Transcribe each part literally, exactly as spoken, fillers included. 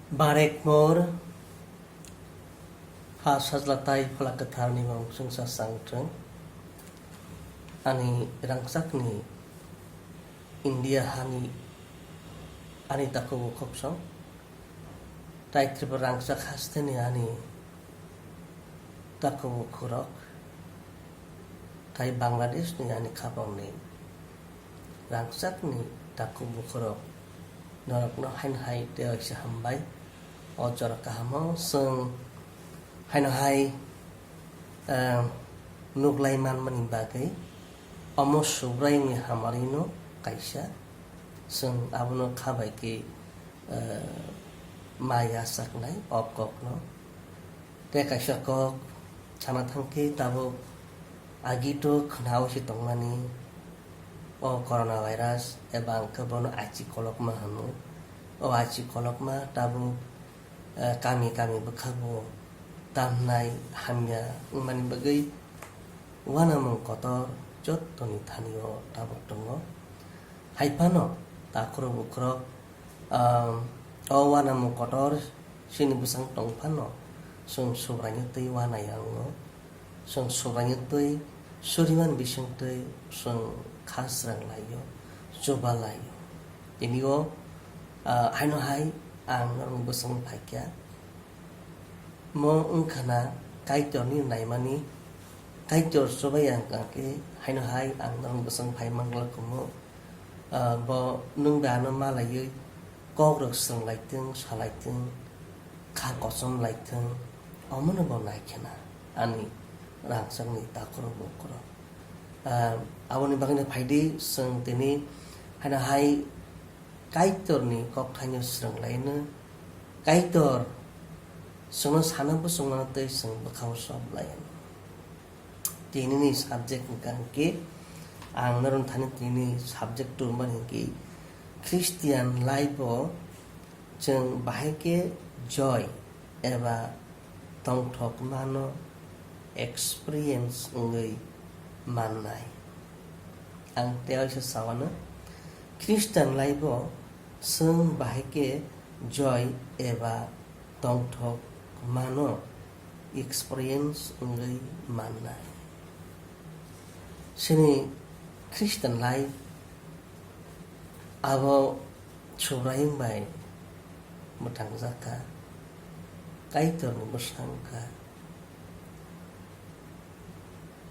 Barekmor, ha sajla tai phola kwtharni mung chwngsa chang thung. Ani rangchakni India hani ani takubo khopsong. Tai Tripura rangchak hasteni ani takubo khorok. Tai Bangladeshni ani khapangni rangchakni takubo khorok. Norokno haino hai tei waisa hambai. O jora kahamo chwng haino hai, eh, nuklai manmani bagwi omo Subraiyungni hamarino kaisa chwng abono kha bai khe, eh, ma yachaknai o kokno. Tei kaisa kok sana thangkhe tabuk agito khwnao se tongmani o corona virus eba ang khe bono aichi kolokma hwnwi. O aichi kolokma tabuk, eh, kami kami bwkhago tamnai hamya wngmani bagwi uanamung kotor jottoni thanio tabuk tongo. Hai phano takhurok bukhurok, um, o uanamung kotor chini bwsang tong phano chwng Subraiyungni twi uanai wngo. Chwng Subraiyungni twi suriman bising twi chwng kha srang laio, chuba laio. Tini o, ah, haino hai ang norokni bwsang phaikha. Mo wngkha na Kaitorni naimani, Kaitor chubai ang kha khe haino hai ang norokni bwsang phai mangla kumo. Ah, bo nwng bai ano malaiwi kokrok srwng laithwng, sa laithwng, kha kochom laithwng, omono bo naikhena ani rangchakni takhurok bukhurok. Ah, aboni bagwino phaidi chwng tini haino hai Kaitorni kokthaino srwng laino. Kaitor chwngno sana bwswngmano tei chwng bwkhao sob laino. Tinini subject hwnkha hwnkhe ang norok thani tinini subject tubumani hwnkhe Christian life o chwng bahai khe joy eba tongthokmano experience wngwi mannai. Ang tei waisa sawano, Christian life o chwng bahai khe joy eba tongthok mano experience wngwi mannai. Chini Christian life abo Subraiyung bai mwthangjak kha, Kaitorni bwsang kha.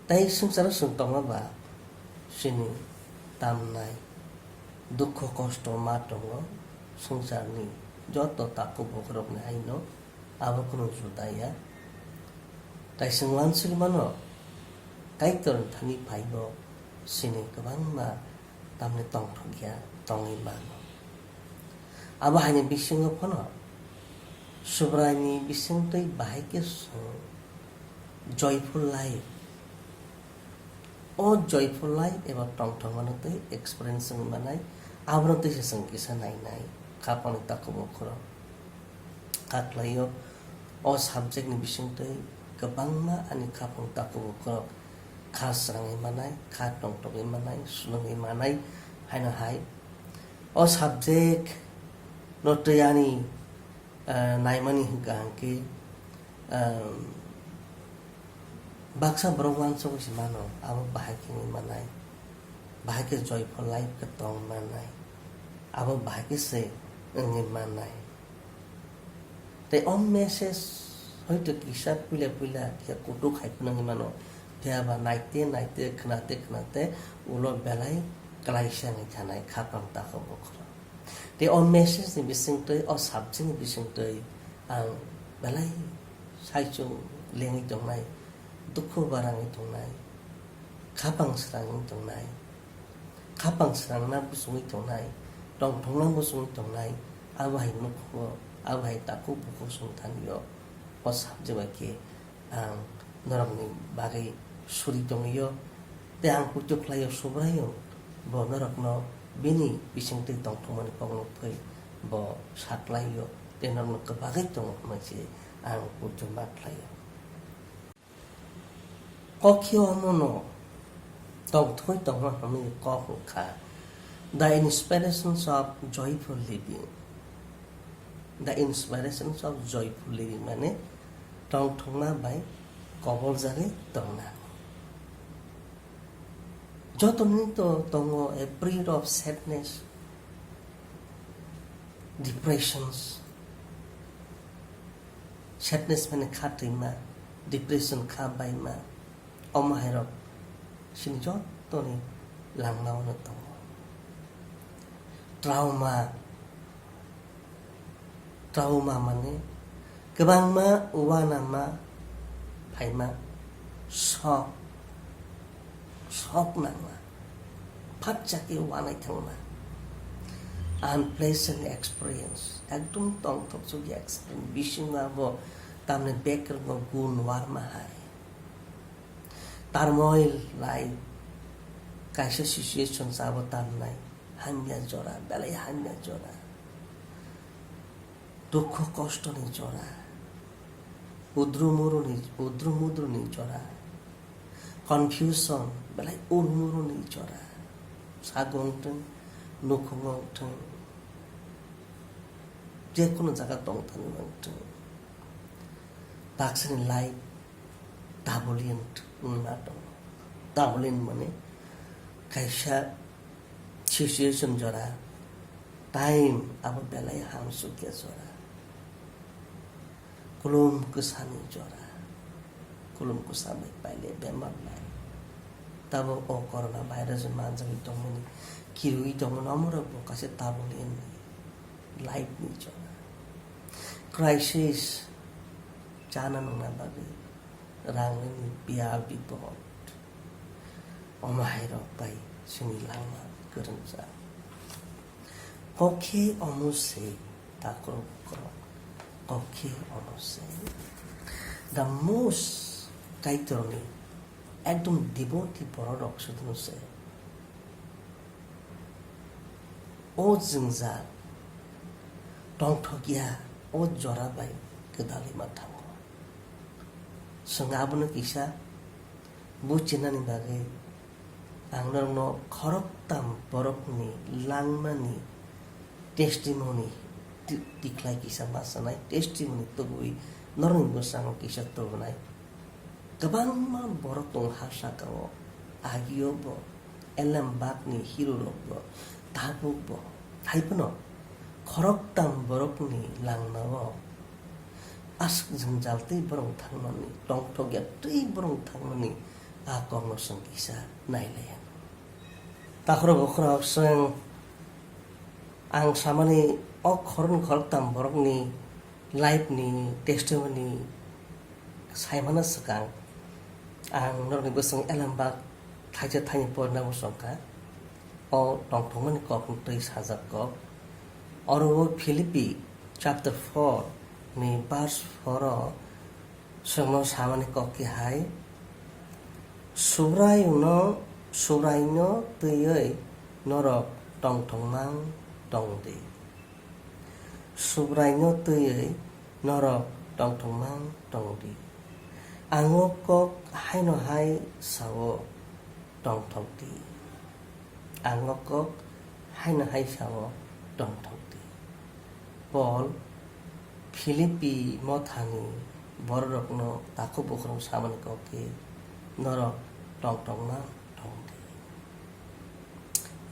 Tei swngcharo chwng tongma ba chini tamnai dukhu kosto ma tongo, swngcharni joto takhuk bukhurokni haino abo kunu juda ya. Tai chwng uansuk mano, Kaitorni thani phaibo chini kwbangma tamni tongthok ya tongwi mano. Abo haini bisingo phano Subraiyungni bisingtwi bahai khe chwng joyful life. O joyful life eba tongthokmano tei experience wngwi manai, abono twi se chwng kisa nainai, khapangni takhuk bukhurok. Kha khlaio, o subject ni bisingtwi kwbangma ani khapang takhuk bukhurok kha srangwi manai, kha tongthokwi manai, swlwngwi manai, haino hai. O subject no twi ani, ah, naimani hwnkha hwnkhe, ah, baksa borok uansukgwi se mano, abo bahai khe wngwi manai, bahai khe joyful life khe tong manai, abo bahai khe se wngwi manai. Tei o message hoito kisa puila puila khe kutuk hai phano wngwi mano, phiya ba naite naite, khnate khnate ulo belai klaisa wngwi thanai khapang takhuk bukhurok. Tei o message ni bisingtwi, o subject ni bisingtwi ang belai saichung lengwi tongnai, dukhu barangwi tongnai, khapang srangwi tongnai, khapang srangna bwswngwi tongnai, tongthokna bwswngwi tongnai, abo hai nukhugo, abo hai takhuk bukhuk chwng thanio, o subject bai khe ang norokni bagwi suri tongwio, tei ang poito khlaio Subraiyung bo norokno bini bisingtwi tongthokmani kokno phai bo saklaio, tei norokno kwbagwi tongo hwnwi se ang poito ma khlaio. Kokhe omono tongthokgwi tongma hwnwi kok wngkha, The Inspirations of Joyful Living. The inspirations of joyful living, mane tongthokma bai koboljagwi tongna. Jotoni to tongo a period of sadness, depressions. Sadness mane kha twima, depression kha baima, omo hairok chini jotoni langmao no tongo. Trauma, trauma mane kwbangma uanama phaima, shock, shock nangma, phatsa khe uanai thangma, unpleasant experience, ekdum tongthok sukya experience, bisingo abo tamni background o gun warma hai. Turmoil life, kaisa situation sabo tamnai, hamya jora, belai hamya jora. Dukho koshtoni jora, udru muruni, udru mudruni jora, confusion, belai urmuruni jora, sago wngthwng, nukhungo wngthwng, jekunu jaga tongthani wngthwng, baksani life turbulent wngna tongo. Turbulent mane kaisa situation jora, time abo belai hamsukya jora, kulum kwsani jora, kulum kwsa bai paile bemar bai. Tabo o corona virus manjagwi tongmani, kirwi tongmani, omorok bo kaisa turbulent life ni jora. Crisis, chana nungna bagwi rangni biyal bipod, omo hairok bai chini langma kwrwngjak. Kok khe omo se, takhuk bokhorok, kok khe omo se. The most Kaitorni ekdom devotee bororok sudunu se. O jwngjal tongthokya, o jora bai gwdalwi ma thango. Chwng abono kisa buchinani bagwi ang norokno khoroktham borokni langmani testimony ti-, tikhlai kisa ma sanai, testimony tubui norokni bwskango kisa tubunai. Kwbangma borok tongo ha saka o, agio bo, elem bakni hero rok bo, tabuk bo, hai phano khoroktham borokni langma o aswk jwngjal tei borok thangmani, tongthokya tei borok thangmani a kokno chwng kisa nailaiya. Takhorok bokhorok chwng ang samani o khoroknwi khoroktham borokni life ni testimony saimano swkang ang norokni bwswng elembak thaisa thaini porina muchungkha. O tongthokmani kokni twi sajak kok. Oro o Philippi chapter four ni verse four o chwngno samani kok khe hai, Subraino, Subraino twiwi norok tongthokmang tong di. Subraino twiwi norok tongthokmang tong di. Ang o kok haino hai sao, tongthok di. Ang o kok haino hai sao, tongthok di. Pol Philippi mothani bororokno takhuk bokhorok samani kok khe, norok tongthokmang tong di.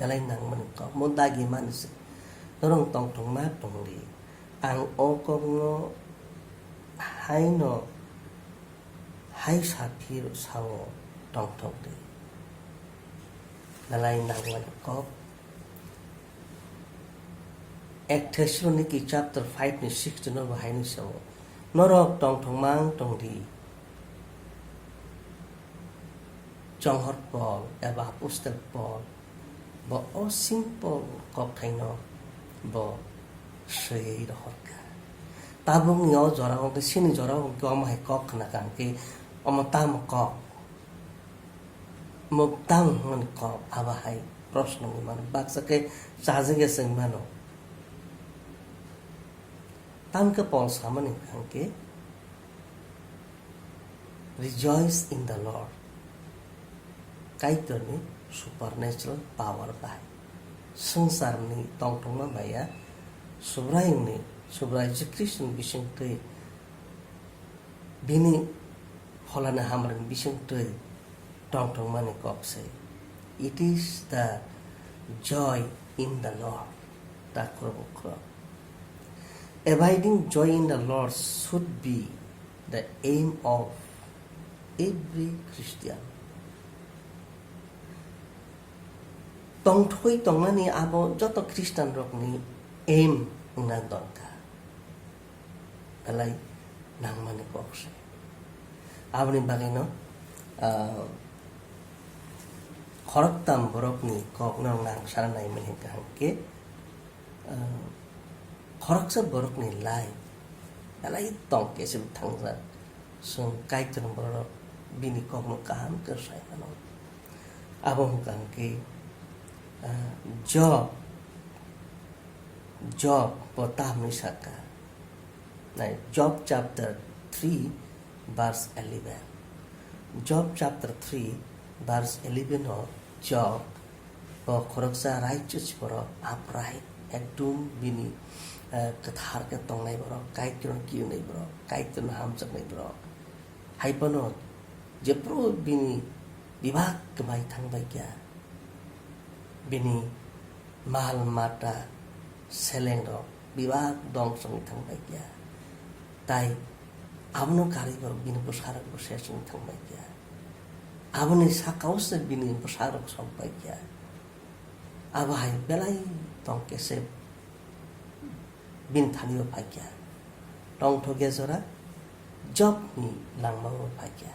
Belai nangmani kok, mo dagi mani se. Norok tongthokma tong di. Ang o kokno haino hai saphir sao tongthok di. Belai nangmani kok. Ek Thessaloniki chapter five ni sixteen o bo haino sao. Norok tongthokmang tong di. Chonghor Pol eba Apostle Pol bo o simple kokthaino bo swiwi rohorkha. Tabukni o jora hwnkhe, chini jora hwnkhe omo hai kok khna kha hwnkhe omo tamo kok? Omo tamo hwnmani kok? Abo hai proshno wngwi mano, baksa khe chajagya se wngwi mano. Tamokhe Pol samani hwnkhe, "Rejoice in the Lord." Kaitorni supernatural power bai swngcharni tongthokma maya Subraiyungni Subrai Jisu Khristoni bisingtwi, bini pholani hamrwkni bisingtwi tongthokmani kok se. It is the joy in the Lord. Takhro bukhro. Abiding joy in the Lord should be the aim of every Christian. Tongthoi tongnani abo joto Christian rokni aim wngna dorkar. Belai nangmani kok se. Aboni bagwino, ah, khoroktam borokni kokno ang sana naimani hwnkha hwnkhe, ah, khoroksa borokni life belai tong kesem thangjak. Chwng Kaitor borok bini kokno kaham khe sai mano. Abo hwnkha hwnkhe, ah, Job, Job bo tamni saka. Nai, Job chapter three verse eleven. Job chapter three verse eleven o Job bo khoroksa righteous borok, upright, ekdum bini, eh, kwthar khe tongnai borok, Kaitorno kirnai borok, Kaitorno hamjaknai borok. Hai phano jephru bini bebak kwmai thangbai kha, bini mal mata selengrok bebak dongso wngwi thangbai kha, tai abono karwi bo bini bwsarok bo ses wngwi thangbai kha, aboni sakao se bini bwsarok sokbai kha. Abo hai belai tong kesem bini thani o phaikha. Tongthokya jora Jobni langma o phaikha.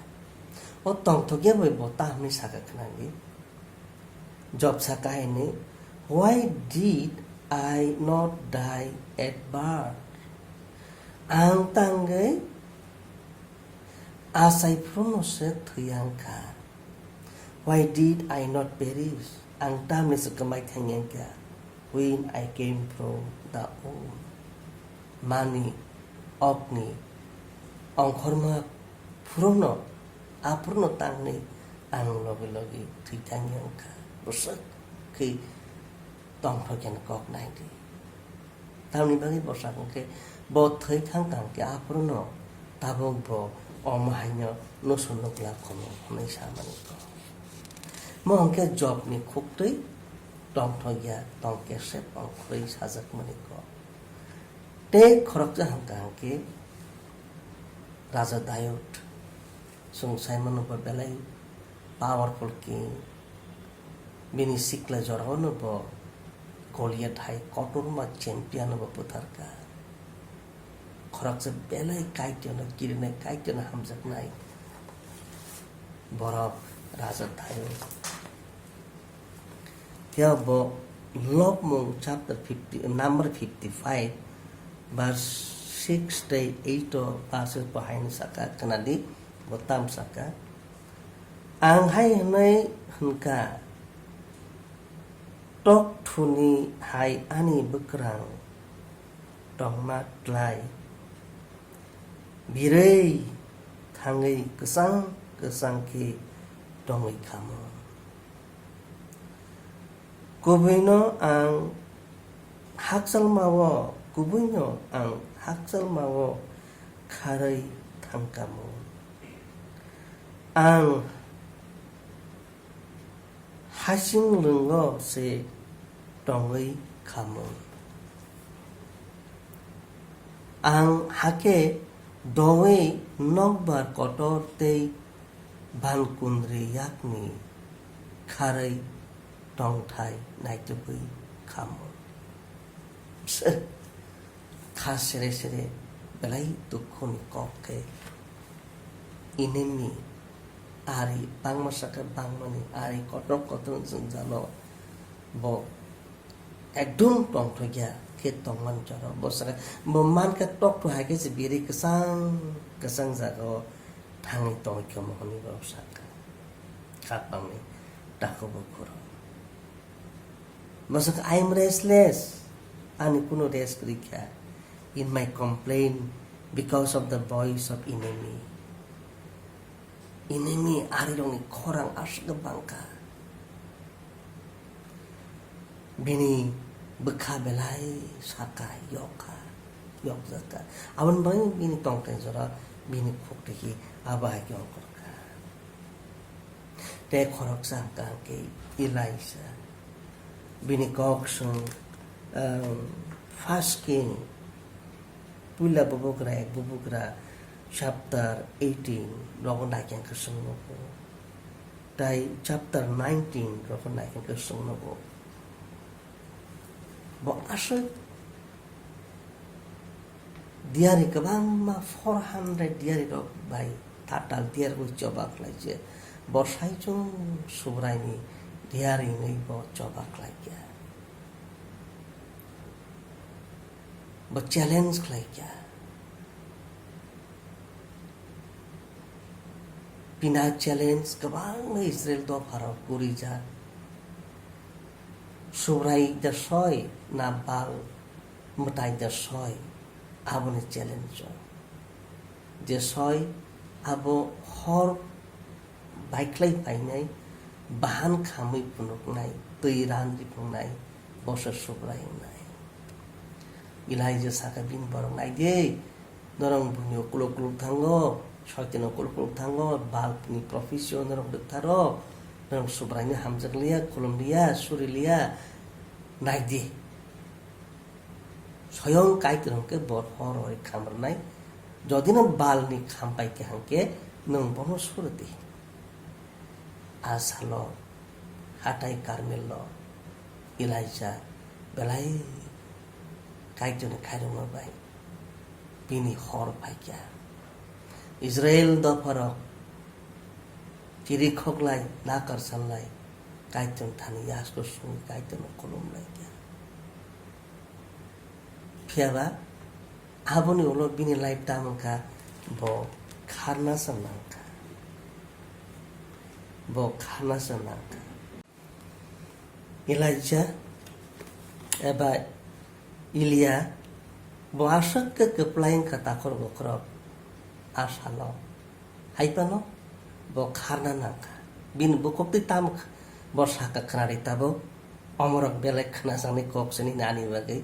O tongthokya bai bo ta hwnwi sakha khwnadi. Job sakha hini, "Why did I not die at birth?" Ang tangwi achai phruno se thwi ang kha. Why did I not perish? Ang tamni se kwmai thangya kha when I came from the womb. Mani okni ongkhorma phruno, aphruno tangni ang logi logi thwi thangya kha. Bwswk khe tongthokya kok naidi. Tamni bagwi bwsa hwnkhe bo thwi thang kha hwnkhe aphruno tabuk bo omo haino nusu nukla khomo hwnwi samani kok. Mo hwnkhe Jobni khuktwi tongthokya tong kesep ongkhorwi sajakmani kok. Tei khoroksa hwnkha hwnkhe Raja Dayud. Chwng sai mano bo belai powerful king. Bini sikla jorao no bo Goliath hai kotorma champion no bo butharkha. Khoroksa belai Kaitorno kirinai, Kaitorno hamjaknai borok Raja Dayud. Phiya bo Lobmung chapter fifty, number fifty-five, verse six tei eight o verses bo haino saka, khwnadi, bo tam saka, "Ang hai hwnwi hwnkha, tokthuni hai ani bwkrang tongma tlai birwi thangwi kwchang kwchang khe tongwi khamu." Kubuino ang hakchalmao, kubuino ang hakchalmao kharwi thangkamo. Ang hasing lwngo se tongwi khamu. Ang hakhe dowi nokbar kotor tei ban kundri yakni kharwi tongthai naitugwi khamu. Kha sere sere belai dukhuni kok khe enemy ari bangma sakhe bangmani ari kotor kotor jwngjalo bo ekdum tongthokya khe tongmani jora bo sakhe bo mankhe tokthok hai khe se biri kwchang kwchang jagao thangwi tongwi khe mohorni borok sakha. Khakpangni takhuk bukhuk rok. Bo sakha, "I am restless." Ani kunu rest kwrwi kha. In my complaint because of the voice of enemy. Enemy arirokni khorang aswk bangkha. Bini bwkha belai sakha, yokha. yokjak kha. Aboni bagwi bini tongthai jora bini khuk twi abo hai khe ongkhor kha. Tei khoroksa hwnkha hwnkhe Elisa. Bini kok swng, um, First King, puila bubagra, ek bubagra, chapter eighteen rogo naikhe hwnkhe swng nugo. Tai chapter nineteen rogo naikhe hwnkhe swng nugo. Bo aswk diary kwbangma, four hundred diary rok bai tatal diary bo choba khlai se. Bo saichung Subraini diary wngwi bo choba khlai kha. Bo challenge khlai kha. Bini challenge kwbangma Israel dopharok gurijak. Subrai da soi na Baal mwtai da soi, aboni challenge o. Je soi abo hor baikhlai phainai, bahan khamwi phunuknai, twi ran riphungnai, boso Subrai wngnai. Elijah saka bini borok, "Nai de, norok buini ukuluk ukuluk thango, soitani ukuluk ukuluk thango, Baalni prophecy o norok rwktharo, norok Subraino hamjakliya, khulumliya, suriliya, nai di." Soyong Kaitor hwnkhe bo hor hori kham rwnai, jodi no Baalni kham pai khe hwnkhe nwng bono suri di. A salo hatai Karmelo Elijah belai Kaitorni khairokma bai bini hor phaikha. Israel dopharok chiri khoklai, nakar sanlai, Kaitorni thani yasko sungwi Kaitorno khulumlaikha. Phiyaba aboni ulo bini life tamo wngkha, bo kharna se nangkha. Bo kharna se nangkha. Elijah eba Elia bo aswk khe kwplai wngkha takhor bokhorok a salo. Hai phano bo kharna nangkha. Bini bukhuk twi tamo kha? Bo sakha khwnari tabuk. Omorok belai khwnajaknai kok sini nani bagwi.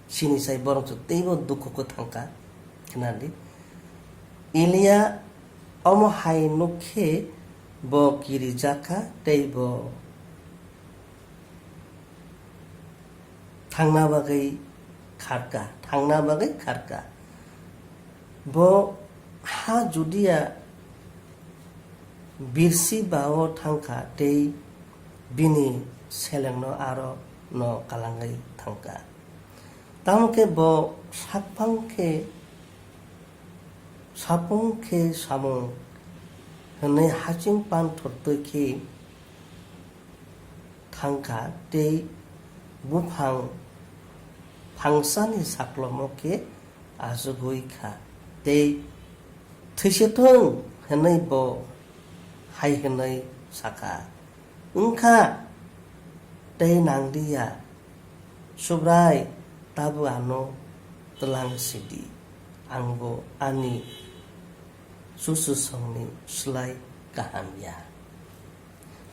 Sini sai borok se teibo dukhu kwthang kha. Khwnadi. Elia omo hai nuk khe bo kirijakha tei bo thangna bagwi kharka, thangna bagwi kharka. Bo ha Judia Birsiba-o thangkha tei bini selengno aro no kalangwi thangkha. Tamo khe bo sakphang khe, sapung khe samung hwnwi haching panthor twi khe thangkha tei buphang phangsani saklomo khe achugwi kha tei thwi se thung hwnwi bo hai hwnwi sakha, "Wngkha tei nangliya, Subrai, tabuk ano twlang sidi, angbo ani chuchusongni slai kaham ya."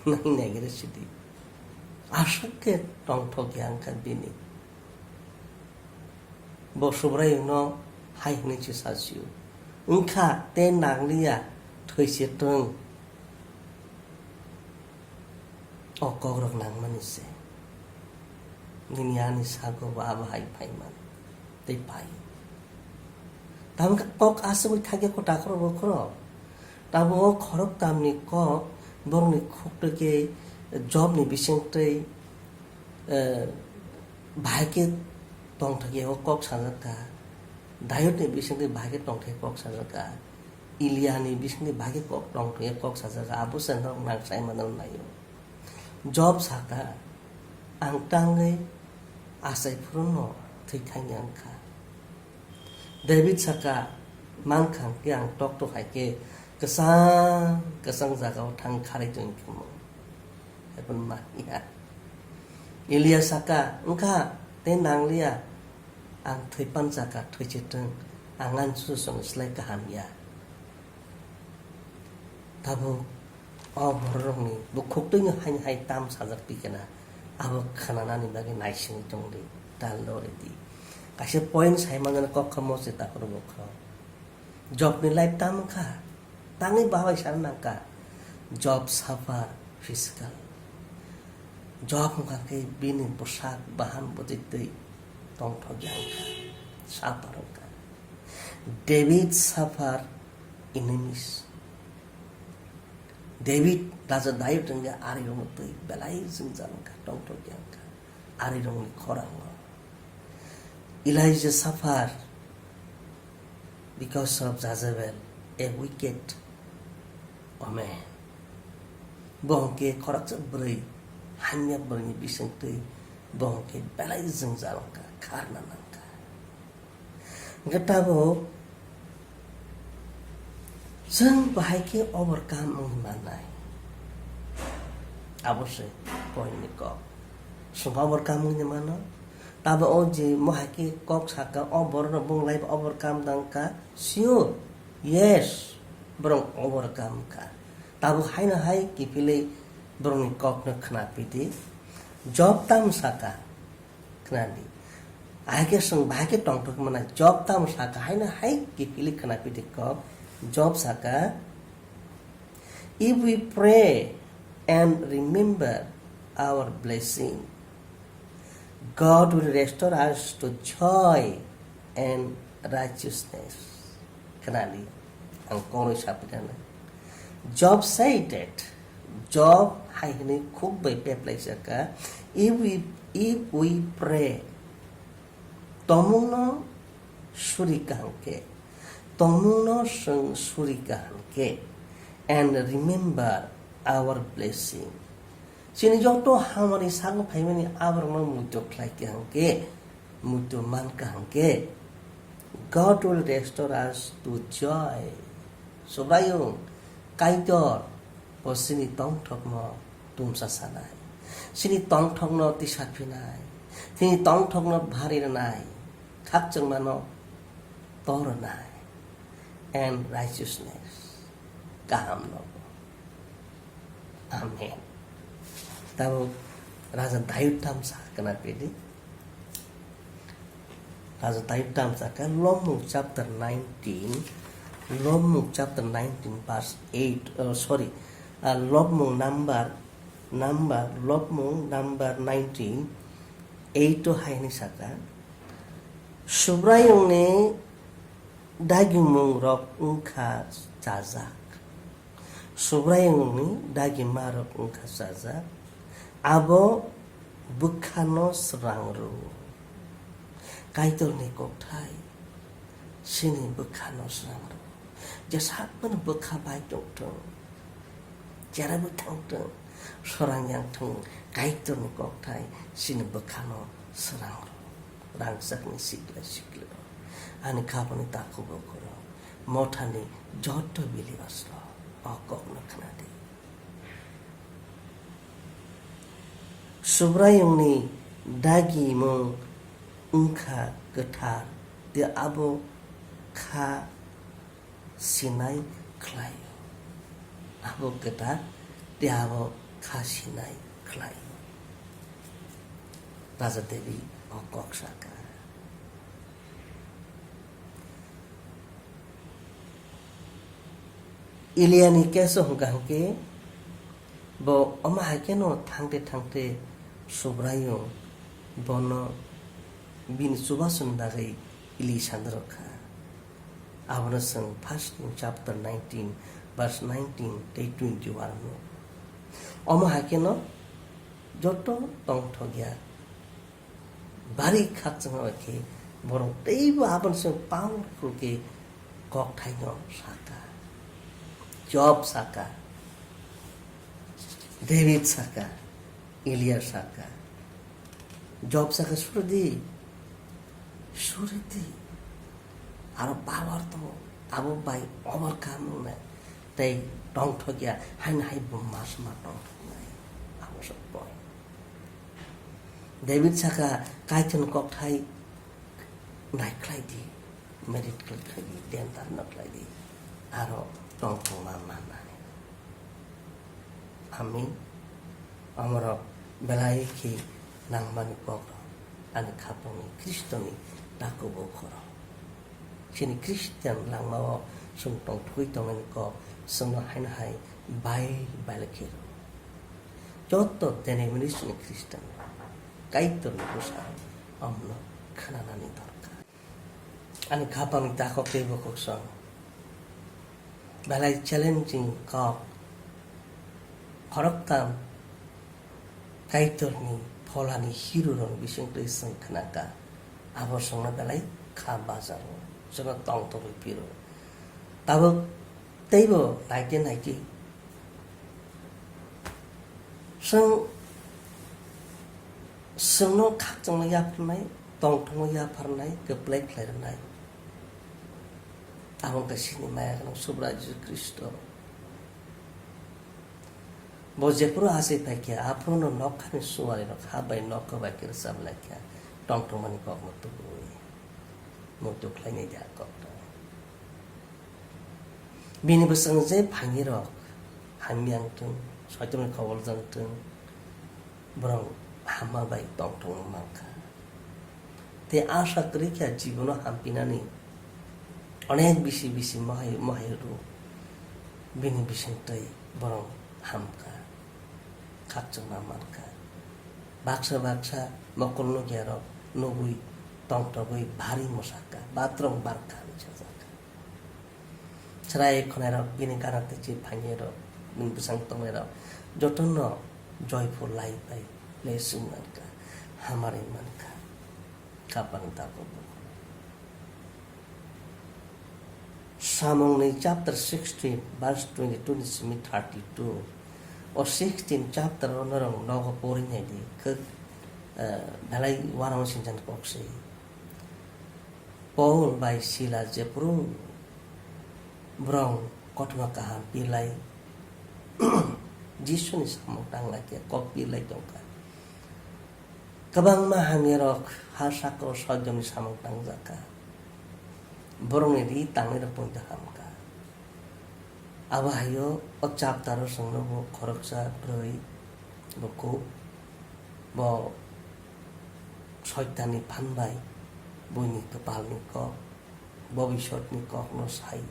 Nang naigra sidi. Aswk khe tongthok ya wngkha bini. Bo Subraiyungno hai hwnwi se sa sio, "Wngkha tei nangliya, thwi se twng." O kokrok nangmani se. Nini ani sago bo abo hai phaiman tei phai. Tamo khe kok asugwi thakya kho takhorok bokhorok. Tamo o khoroktamni kok borokni khuk twi khe Jobni bisingtwi, eh, bahai khe tongthokya o kok sajak kha. Dayodni bisingtwi bahai khe tongthokya kok sajak kha. Eliani bisingtwi bahai khe kok tongthokya kok sajak kha. Abo se norok nang sai manwi naio. Job saka, "Ang tangwi achai phuru no thwi thangya wngkha." David saka, "Mankha hwnkhe ang toktok hai khe kwchang kwchang jagao thang kharwi tongwi khumo." Haiphano manya. Elia saka, "Wngkha tei nangliya, ang thwi pan saka thwi se twng, ang ani chuchusongni slai kaham ya." Tabuk o bororokni bukhuk twino haini hai tam sajak twi khna, abo khnanani bagwi naisingwi tongdi, ta loridi. Kaisa point sai manjana kok kha mosi takhoro bokha. Job ni life tamo kha. Tangwi babai sana nangkha. Job suffer physical. Job wngkha khe bini bwsak bahan bwtwi twi tongthok ya wngkha. Suffer wngkha. David suffer enemies. David, Raja David wngya ari rokno twi belai jwngjal wngkha, tongthok ya wngkha. Ari rokni khorango. Elijah suffer because of Jezebel, a wicked woman. Bo hwnkhe khoroksa bwrwi, hamya bwrwini bisingtwi bo hwnkhe belai jwngjal wngkha, kharna nangkha. Hwnkhe tabuk chwng bahai khe overcome wngwi mannai. Abo se point ni kok. Chwng overcome wngwi mano. Tabuk o je mo hai khe kok saka, o borok no bung life overcome tang kha. Sure. Yes. Borok overcome kha. Tabuk haino hai kiphilwi borokni kokno khna pidi. Job tam saka. Khna di. Ahai khe chwng bahai khe tongthok mana. Job tam saka haino hai kiphilwi khna pidi kok. Job saka, "If we pray and remember our blessing, God will restore us to joy and righteousness." Khna di, ang koroi sapikana. Job said that, Job hai hwnwi khuk bai peplai saka, "If we, if we pray," tongmungno suri kaham khe, tongmungno chwng suri kaham khe, "And remember our blessing." Chini joto hamani sago phaimani aborokno muitu khlai kaham khe, muitu man kaham khe, God will restore us to joy. Subraiyung, Kaitor, bo chini tongthokno tumsa sanai. Chini tongthokno tisa phinai. Chini tongthokno bhari rwnai. Khakchangmano to rwnai. And righteousness. Kaham no. Amen. Tabuk Raja Dayud tamsa khna pidi. Raja Dayud tamsa kha Lobmung chapter nineteen, Lobmung chapter nineteen verse eight, oh, sorry, ah, Lobmung number, number, Lobmung number nineteen, eight o hai hwnwi saka, Subraiyungni dagimung rok wngkha chajak. Subraiyungni dagima rok wngkha chajak. Abo bwkhano srang rwo. Kaitorni kokthai chini bwkhano srang rwo. Jesakmani bwkha bai tongthung, jerabo thangthung, sorang yangthung, Kaitorni kokthai chini bwkhano srang rwo. Rangchakni sikla sikla rok, ani khapani takhuk bukhuk rok, mothani joto believers rok, o kokno khna di. Subraiyungni dagimung wngkha kwthar, tei abo kha sinai khlaio. Abo kwthar, tei abo kha sinai khlaio. Raja David o kok saka. Eliani keso hwnkha hwnkhe, bo omo hai kheno thangte thangte Subraiyung bono bini chubasoni bagwi Eli sanrwkha. Abono chwng First King chapter nineteen, verse nineteen tei twenty-one o. Omo hai kheno joto tongthokya bari khakchangma bai khe borok teibo aboni simi powerful khe kokthaino saka. Job saka, David saka, Eliya saka. Job saka, "Surdi, surdi. Aro power tongo, abo bai overcome wngnai. Tei tongthokya, haino hai bo masma tongthoknai." Abo se point. David saka, "Kaitorni kokthai nai khlai di, meditate khlai di, dhyan dharana khlai di, aro tongthokma mannai." Amen. Omorok belai khe nangmani kokrok ani khapangni Khristoni Takubo khoro. Chini Christian langmao chwng tongthogwi tongmani kok chwngno haino hai bai bai khe rw. Joto denomination ni Christian Kaitorni bwsa omono khwnanani dorkar. Ani khapangni takhuk tei bukhuk song belai challenging kok khoroktham Kaitorni pholani hirurokni bisingtwi chwng khnakha, abo chwngno belai kha bajaro, chwngno tongthogwi phiro. Tabuk teibo naikhe naikhe chwng, chwngno khakchangno yapharnai, tongthokno yapharnai, kwplai khlai rwnai. Abo wngkha chini maya gwnang Subrai Jisu Khristo. Bo jephuru achai phaikha, aphuru no nokhani suarirok ha bai nokha bai khe rwchap laikha, tongthokmani kokno tubui. Muitu khlainai de a kokno. Bini bwskango je phainirok hamya wngthung, soitorni khobor jangthung, borok hamma bai tongthokno mankha. Tei asha kwrwi khe jibono hampinani onek bisi bisi mohai, mohai rw bini bisingtwi borok hamkha, khakchangma mankha. Baksa baksa mokol nukyarok nugwi tongthogwi bari mwsakha, bathroom barkha hinwi sajakha. Chwrai khwnairok, bini gana twi phainirok, bini bwskango tongnairok jotono joyful life bai blessing mankha, hamari mankha. Khapang tabuk. Samungni chapter sixteen, verse twenty-two ni simi thirty-two. O sixteen chapter o norok nogo pori nai di, khwk, eh, belai uanamo sinjani kok se. Paul bai Sila jephuru borok kothoma kaham pirlai, Jisuni samung tanglai khe kok pirlai tongkha. Kwbangma hamyarok ha saka-o soidomni samung tangjakha. Borokni ri tangnairok poito hamkha. Abo hai-o o chapter-o chwng nugo khoroksa bwrwi bukhuk, bo Soitanni phan bai buini kwpalni kok, bobisotni kokno sai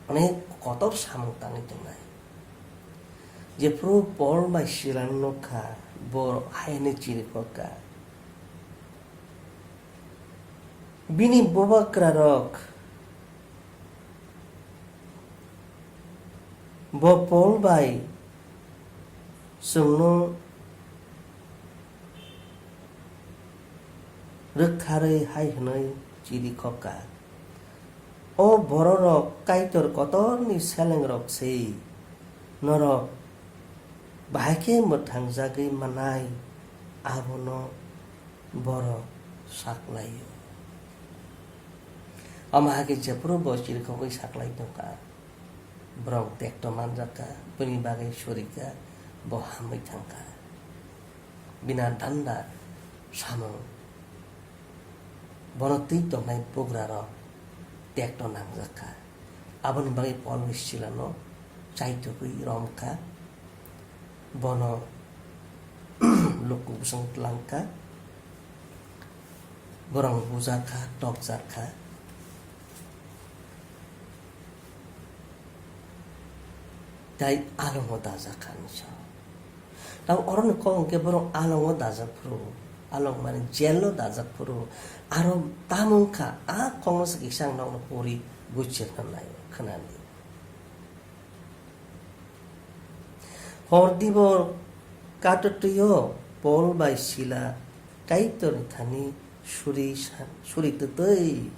onek kotor samung tangwi tongnai. Jephuru Pol bai Silano nukha, bo hai hwnwi chirikhokha, bini bubagrarok bo Pol bai chwngno rwkharwi hai hwnwi chirikhokha, "O bororok Kaitor kotorni selengrok se, norok bahai khe mwthangjagwi manai, abono borok saklaio." Omo hai khe jephuru bo chirikhogwi saklai tongkha, borok tekto manjakha, bini bagwi surikha, bo hamwi thangkha. Bina danda samung, bono twi tongnai bugrarok tekto nangjakha. Aboni bagwi Pol bai Silano chaitugwi romkha, bono luku bwswng tlangkha, borok bujakha, tokjakha. Tai alongo dajak kha hinwi sa. Tamo oroni kok hwnkhe borok alongo dajak phuru, along mani jail-o dajak phuru, aro tamo wngkha a kokno se kisa ang nokno pori guchirna nai khwnani. Hor dibor kato twi-o Pol bai Sila Kaitorni thani suri sa-, suri twtwi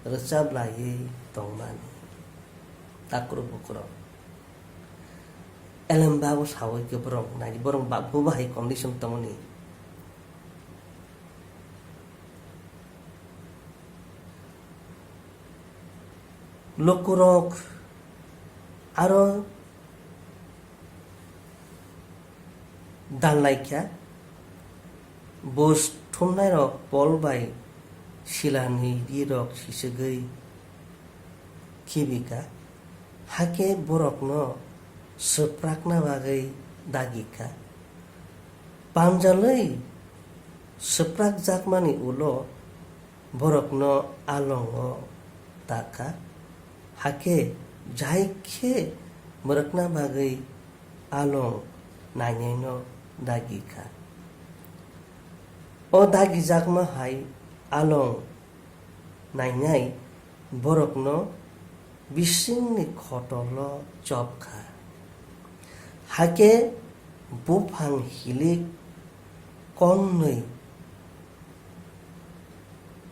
rwchap laiwi tongmani. Takhuk bukhurok. Elem bago sawi khe borok nai, borok ba-, bo bahai condition tongmani. Lukurok aro dan laikha, buj thumnairok Pol bai Silani rirok siswgwi khibikha, hakhe borokno swprakna bagwi dagikha. Panjalwi swprakjakmani ulo borokno alongo ta kha, hakhe jai khe mwrwkna bagwi along nainaino dagi kha. O dagijakma hai along nainai borokno bisingni khotolo chop kha. Hakhe buphang hilik kongnwi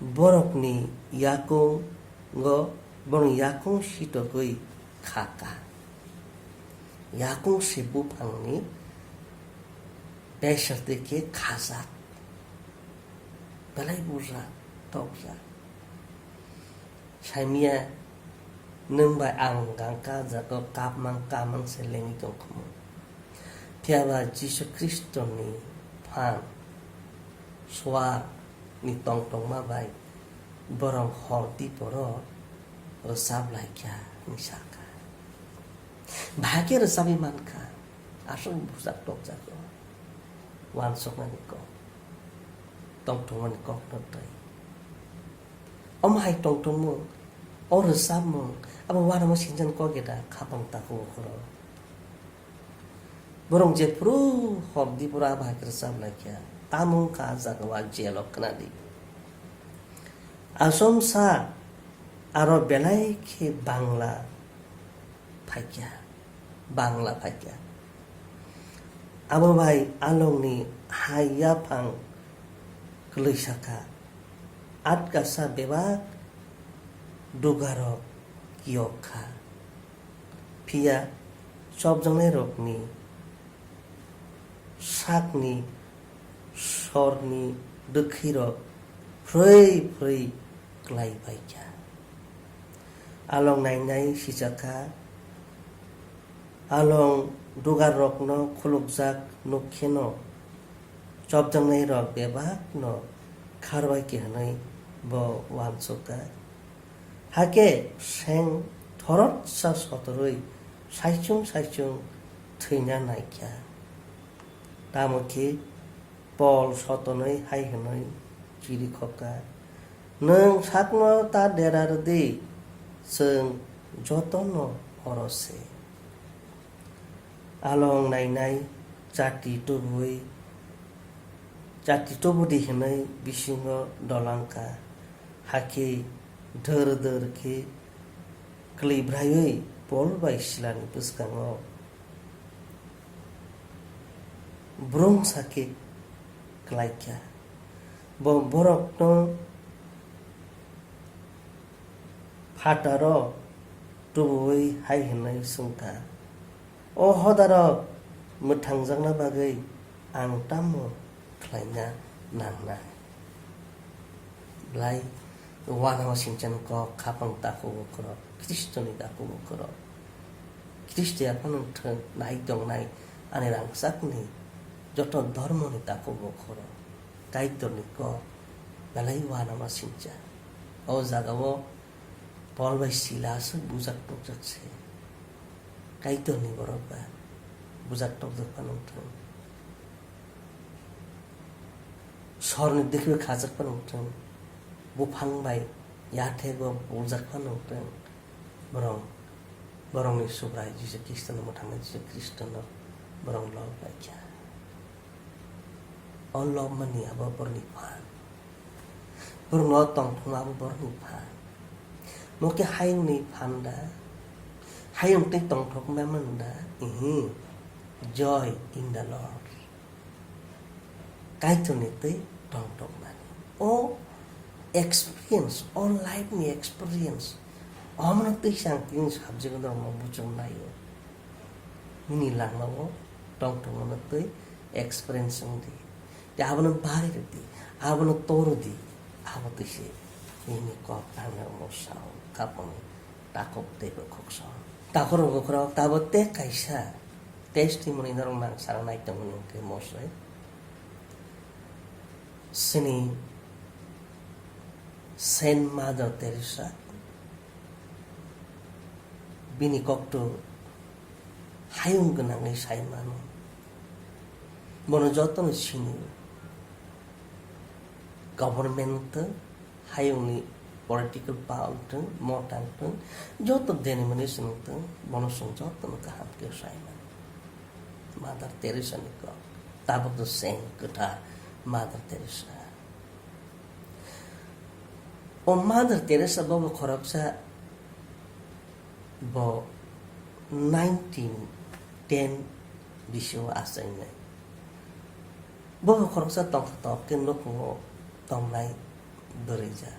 borokni yakungo, borokni yakung sitogwi kha kha. Yakung se buphangni besar tei khe khajak. Belai bujak, tokjak. Saimya, nwng bai ang gangka jago kapmang kamang se lengwi tongkhumu. Phiya ba Jisu Khristoni phan suarni tongtongma bai borok hor diporo rwchap lai kha hinwi sa kha. Bahai khe rwchapwi man kha, aswk bujak tokjago. Uansukmani kok, tongthokmani kokno twi. Omo hai tongthokmung, o rwchapmung, abo uanama sinjani kok eda khapang takhuk o khoro. Borok jephuru hor diporo abo hai khe rwchap lai kha, tamo wngkha a jaga o a jail o khna di. Asomsa aro belai khe Bangla phaikha, Bangla phaikha. Abo bai alongni hai yaphang kwlwi sakha, atkasa bebak dugarok kiyok kha. Phiya chopjaknairokni sakni sorni rwkhwirok phrwi phrwi klai pai kha. Along nainai sichakha, along dugarrokno khulukjak nukkheno chopjaknairok bebakno kharbai khe hwnwi bo uansukha. Hakhe seng thorotsa sotorwi saichung saichung thwina naikha. Tamo khe Pol sotonwi hai hwnwi chirikhokha, "Nwng sakno ta dera rw di, chwng jotono oro se." Along nainai chati tubui, chati tubudi hwnwi bisingo dolangkha, hakhe dor dor khe kwlwi braiwi Pol bai Silani bwskango brungsa khe klaikha. Bo borokno phataro tubuwi hai hwnwi swngkha, "O hodarok mwthangjakna bagwi ang tamo khlaina nangnai?" Belai uanama singchani kok, khapang takhuk bukhurok, Khristoni takhuk bukhurok, Khristiya phano wngthwng, nai tongnai ani rangchakni joto dhormoni takhuk bukhurok, Kaitorni kok belai uanama singcha. O jagao Pol bai Sila aswk bujak tokjak se. Kaitorni borok ba bujak tokjak phano wngthwng, sorni dikhibo khajak phano wngthwng, buphang bai yathego puljak phano wngthwng, borok, borokni Subrai Jisu Khristono, mwthangwi Jisu Khristono borok lob laikha. O lobmani abo borokni phan. Borokno tongthokma abo borokni phan. Mo khe hayungni phan da? Hayung tei tongthokma man da? Ihi. Joy in the Lord. Kaitorni twi tongthokmani. O experience, o life ni experience. Omono twi ang tini subject no muchung naio. Nini langmao tongthokmano twi experience wng di. Tei abono bari rw di, abono tor di, abo twi se nini kok thangna omo sao, khapangni takhuk tei bukhuk sao. Takhuk rok bukhuk rok tabo tei kaisa testimony norok nang sarang nai tongmani hwnkhe mosoi. Sini Saint Mother Teresa, bini kokto hayung gwnangwi sai mano. Bono jotono sinio. Government Hayungni political power wngthung, mota wngthung, joto denomination wngthung, bono chwng jotono kaham khe sai mano. Mother Teresa ni kok, tabuk the saint kwthar Mother Teresa. O Mother Teresa bobo khoroksa, bo nineteen ten bisio achainai. Bobo khoroksa tongthok khe nukhungo tongnai bwrwija.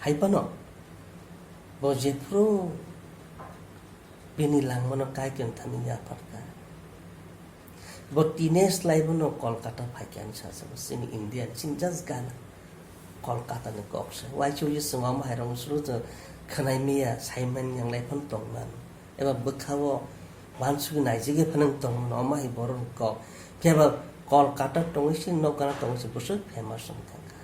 Hai phano bo jephru bini langmano kaikhwng thani yapharkha. Bo teenage life-o no Kolkata phaikha hinwi sajagao, chini India ni, chini just gana Kolkata ni kok se. Waisa waisa chwng omo hai rok suru chwng khwnai maya, sai mani yang lai phano tong mano. Eba bwkha-o uansugwi naijagwi phano tong mano, omo hai borok ni kok. Phiya ba Kolkata tongwi se, nok gana tongwi se, bwswk famous wng thangkha.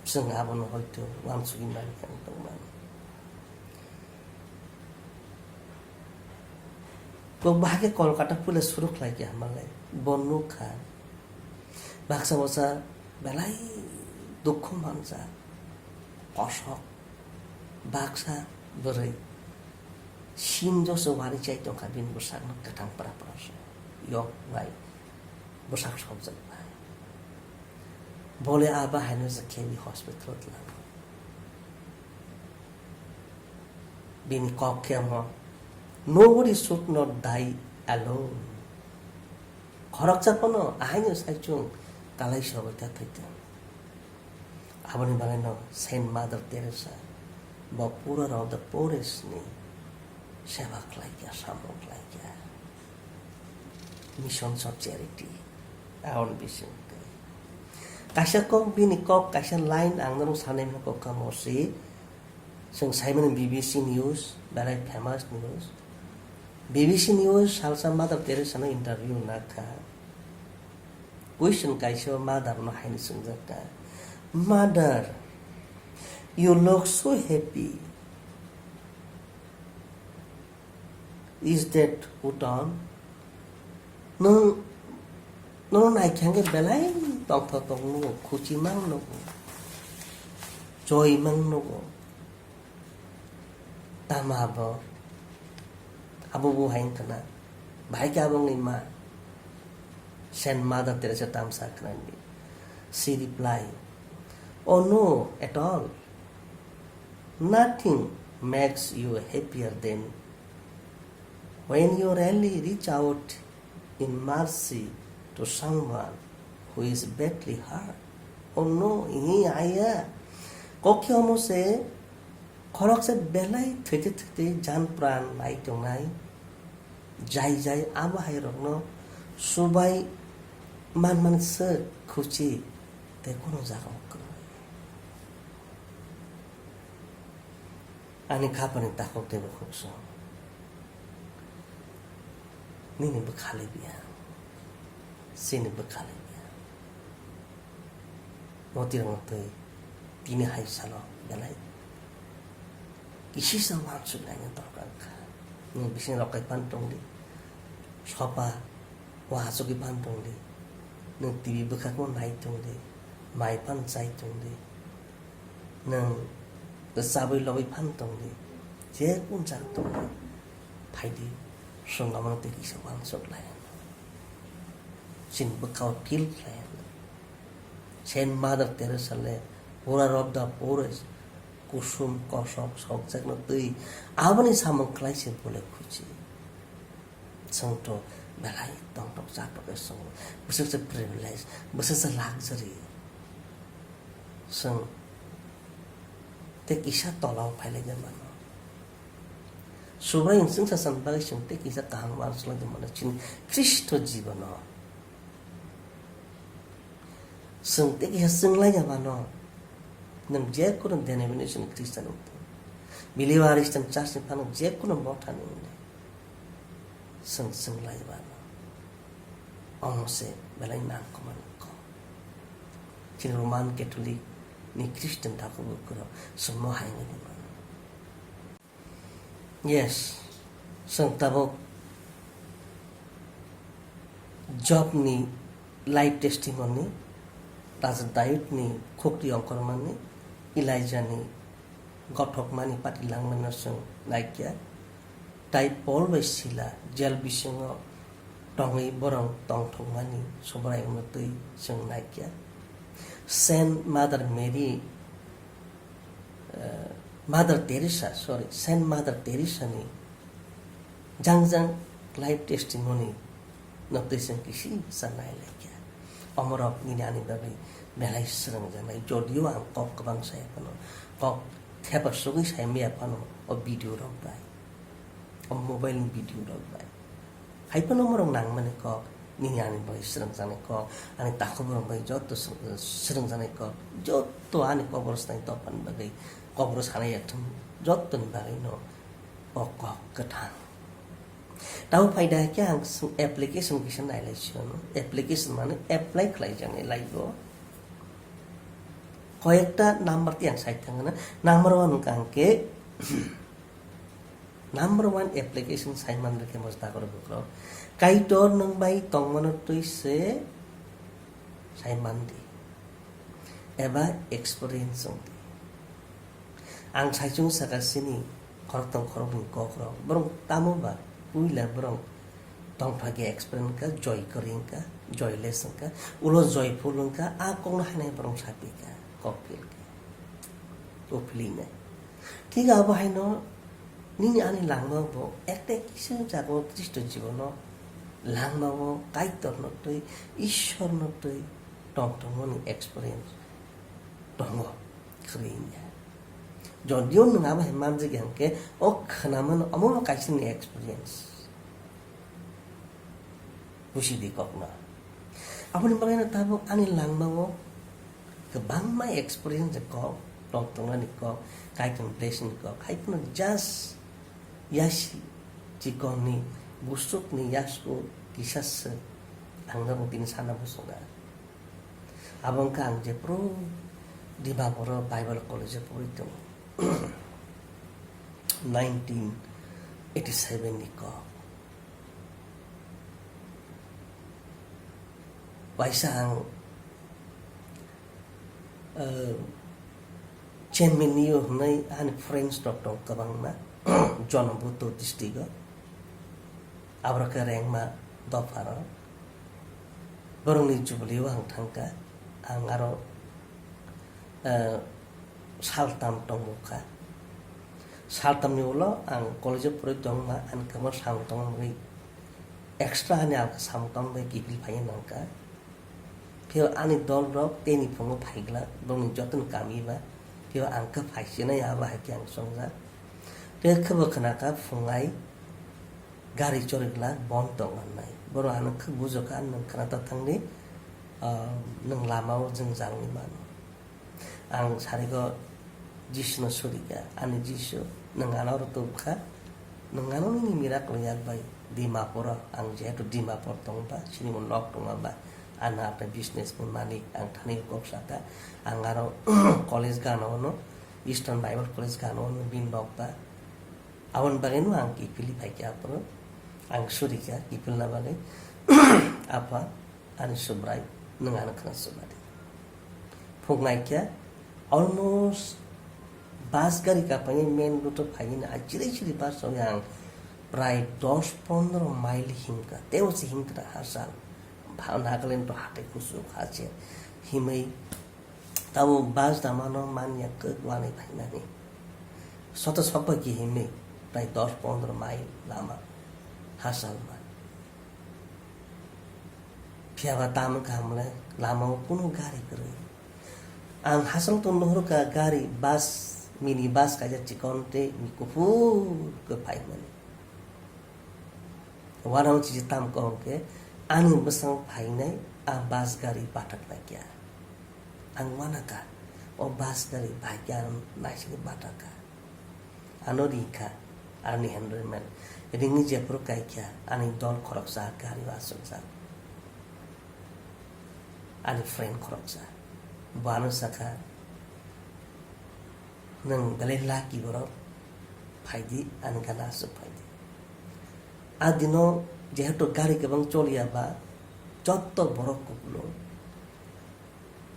Chwng abono hoito uansugwi mani phano tong mano. Bo bahai khe Kolkata puila suru khlai khe hamalai. Bo nukha. Baksa bwsa belai dukhu manjak. Kosok. Baksa bwrwi. Sim joso wari chai tongkha bini bwsakno kwthang pra pra se. Yok bai. Bwsak sokjak bai. Bole aba haino je khe hospital tlang. Bini kok khe omo, "Nobody should not die alone." Khoroksa phano ahaino saichung kalai sobai ta thwitwng. Aboni bagwino Saint Mother Teresa bo poor of the poorest ni seba khlai kha, samung khlai kha. Missions of Charity, aboni bising twi. Kaisa kok, bini kok, kaisa line ang norok sanai mano kok kamo si. Chwng saimano B B C News, belai famous news. B B C News salsa Mother Teresa no interview nakha. Question kaisa mother no haini swngjak kha, "Mother, you look so happy. Is that put on?" Nwng, nono naikhe hwnkhe belai tongthok tong nugo, khuchi mang nugo, choi mang nugo. Tamo abo? Abo bo hai wngkha na? Bahai khe abo wngwi ma? Saint Mother Teresa tamsa khnani. She reply, "Oh no, at all. Nothing makes you happier than when you really reach out in mercy to someone who is badly hurt." Oh no, hi aya. Kokhe omo se khoroksa belai thwite thwite jan pran nai tongnai. Jai jai abo hai rokno subai man man se khuchi tei kono jaga o kwrwi. Ani khapani takhuk tei bukhuk song. Nini bwkha le biya. Chini bwkha le biya. Motirokno twi tini hai salo belai kisisa uansuk laina dorkar kha. Nini bising rok kai pan tongdi. Sopa o achugwi pan tongdi. Nwng T V bwkhakno nai tongdi. Mai pan chai tongdi. Nwng chabwi lobwi phan tongdi, je kun jak tongdi, phaidi, chwng abono tei kisa uansuk lai. Chini bwkhao feel khlai. Saint Mother Teresa le poor of the poorest, kusum kosok sokjakno twi aboni samung khlai se bole khuchi. Chwng to belai tongthok chathok khe chwng bwswk se privilege, bwswk se luxury. Chwng tei kisa tola o phai lai mano. Subrai chwngsa chan bagwi chwng tei kisa kaham uansuk lai mano chini Khristo jibono. Chwng tei kisa chwng lai mano. Nwng je kunu denomination Christian wng tong, believer Christian church ni phano je kunu motha ni wng di. Chwng chwng lai ba no. Omo se belai nangkukmani kok. Chini Roman Catholic ni Christian takhuk bukurok chwngno hai wngwi mano. Yes, chwng tabuk Job ni Life testimony, Raja Dayudni khukti ongkhormani, Elijah ni gothokmani pati langmano chwng naikya. Tai Paul bai Sila jail bisingo tongwi borok tongthokmani Subraiyungno twi chwng naikya. Saint Mother Mary, eh, Mother Teresa, sorry, Saint Mother Teresa ni jang jang life testimony no twi chwng kisi sa nailaikya. Omorok nini ani bagwi belai swrwngjaknai, jodio ang kok kwbang saya phano, kok thepa sugwi sai maya phano o video rok bai, o mobile ni video rok bai. Hai phano omorok nangmani kok, nini ani bagwi swrwngjaknai kok, ani takhuk borok bai joto swrwng-, swrwngjaknai kok, joto ani kok borok sanai topani bagwi, kok borok sanai yathum jotoni bagwi no o kok kwthang. Tamo phaida khe ang sw-, application kisa nailai sio, application mane apply khlai jani laibo. Koyekta number ti ang sai thangna. Number one wngkha ang khe, number one application sai man khe mos dagor bukrok. Kaitor nwng bai tongmano twi se sai man di. Eba experience wng di. Ang saichung saka sini khoroktham khoroknwi kokrok. Borok tamo ba puila borok tongthokya experience wngkha, joy kwrwi wngkha, joyless wngkha, ulo joyful wngkha, a kokno hainai borok sapikha, kok philkha. O philwinai. Thik abo haino nini ani langma bo ekta kisa jago Khristo jibono langma bo Kaitorno twi, Ishwarno twi tongthokmani experience tongo, khwrwi wngya. Jodio nwng abo hai manjak ya hwnkhe, o khwnamano omo bo kaisa ni experience. Busi di kokno. Aboni bagwino tabuk ani langmao kwbangma experience kok, tongthoknani kok, Kaitorni blessing kok, hai phano just yasi chikonni busukni yasku kisa se ang nogo tini sana busunga. Abo wngkha ang jephru Dimapuro Bible College-o pori tongo. Nineteen eighty seven ni kok. Waisa ang, eh, Chenming-yo hwnwi ani friends rok tong kwbangma, Jonobutto district-o. Aborok khe rengma dopharo. Borokni jubilee-o ang thangkha. Ang aro, eh, saltam tongmukha. Saltamni ulo ang college-o pori tongma, ani kwma samung tongma bagwi extra ani alka samung tongma bagwi kiphil phaiwi nangkha. Phiyo ani dol rok tei ni phungo phai glak, borokni joto ni kami ba, phiyo ang khe phai sinai abo hai khe ang chongjak. Tei khe bo khna kha phungai gari chori glak bon tong annai. Borok ano khe bujo kha, nwng khna ta thang di, ah, nwng lama o jwngjal wngwi mano. Ang sari kho Jisu no suri kha, ani Jisu, nwng ano oro tub kha, nwng ano nini miracle yak bai Dimapur o, ang jehetu Dimapur tong ba, sini mo nok tong ba, ano apni business ni malik, ang thani kok saka, ang aro college gana ono, Eastern Bible College gana ono, bini nok ba, aboni bagwi no ang kiphilwi phai kha aphuru, ang suri kha kiphilna bagwi, apa, Ani Subrai, nwng ano khna swmadi. Phungnai khe almost bus gari kaphangwi main road o phaigini, a chiri chiri bus rok yang prai dos pondro mile himkha, tei usi himkha hachal. Bha-, Nagaland to hatai kuchuk hache himwi tabo bus damano manya kwk wanwi phainani. Soto sokbai khe himwi prai dos pondro mile lama hachal man. Phiya ba tamo kaham le lama o kunu gari kwrwi. Ang hachal tong nuhur kha gari bus, mini bus kaisa chikon tei kuphur khe phaimani. Uanao chiji tam kok hwnkhe ani bwskango phainai a bus gari bathak laikya. Ang uanakha o bus gari baikya ano naisingwi bathakha. Ano ringkha ani handleman. Ringwi jephuru kaikha ani dol khoroksa gari o achukjak. Ani friend khoroksa. Bo ano sakha, "Nwng belai lucky borok, phaidi, ani gana aswk phaidi." A dino jehetu gari kwbang choliya ba, Jotto borok kupulung.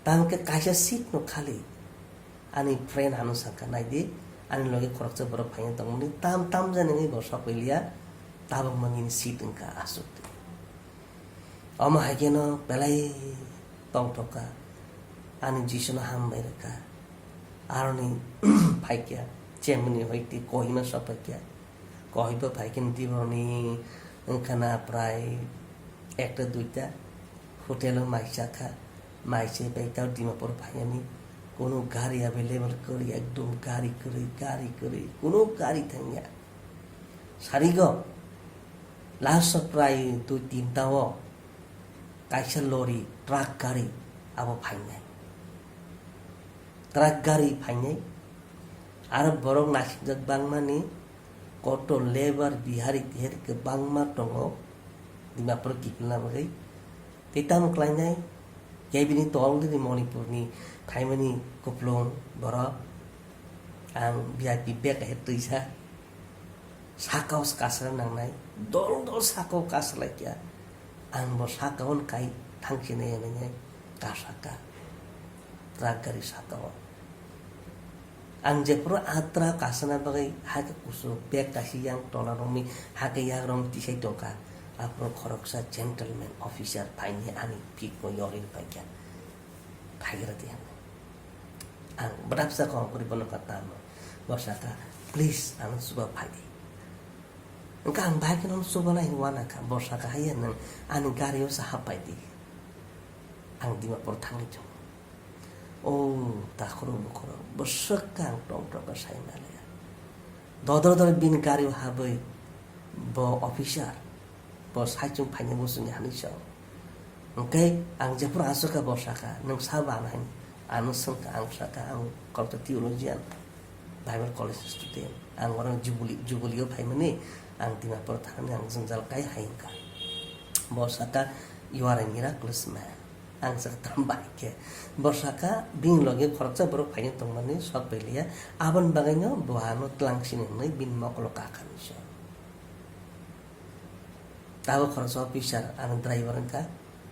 Tamo khe kaisa seat no khali. Ani friend ano sakha, "Nai di, ani loge khoroksa borok phaina tongmani, tam tam jani bo sok liya, tabuk mani seat wngkha aswk di." Omo hai kheno belai tongthokha, ani Jisu no hambai rwkha. Aroni phaikha, chemni hoi twi Kohima sok phaikha. Kohiba phaikhe diboroni wngkhana prai ekta duita hotel o mai chakha, mai se bai tao Dimapur phainani, kono gari available kwrwi, ekdom gari kwrwi, gari kwrwi, kono gari thangya. Sarigo last o prai dui tinta o kaisa lori, truck gari abo phainai. Truck gari phainai. Aro borok naisingkha bangmani, kotor, lebar, bihari, tihari kwbangma tongo Dimapur kiphilna bagwi. Tei tamo khlainai, khe bini tol nini Manipurni phaimani kupulung borok. Ang V I P bag hai twisa. Saka o kasra nangnai, dol dol saka o kasra laikya. Ang bo saka o kai thangsinai hinwi kasaka. Truck gari saka o. Ang jephuru a truck kasana bagwi hakhe kuchuk bag kaisa yang tola romwi hakhe yak romwi tisai tongkha. Aphuru khoroksa gentleman officer phainai ani phikno yorwi paikha. Phaigra di hinwi. Ang bwdapsa kong kwrwi bono kha tamo. Bo saka, "Please, ano chuba phai di." Wngkha ang bai kheno chuba nai hinwi uanakha. Bo saka, "Haiya nwng ani gari o sa hapai di. Ang Dimapur thangwi tongo." O, takhoro bukhoro bwswk khe ang tongthok khe sai maliya. Dodor dodor bini gari o habwi bo officer, bo saichung phaina muchungya hinwi sao. Hwnkhe ang jephuru aswk kha bo saka, "Nwng sabo ano?" hinwi. Ano swngkha, ang saka, "Ang koroksa theologian, Bible college student. Ang oro Jubilee, Jubilee o phaimani, ang Dimapur thangni ang jwngjal kai," hai wngkha. Bo saka, "You are a miraculous man." Ang saka, "Tamo bai khe?" Bo saka, "Bini logi khoroksa borok phaina tongmani sok phailiya, aboni bagwino bo ano twlang sini hinwi bini mokolo kakhani se." Tabuk khoroksa officer, ano driver wngkha,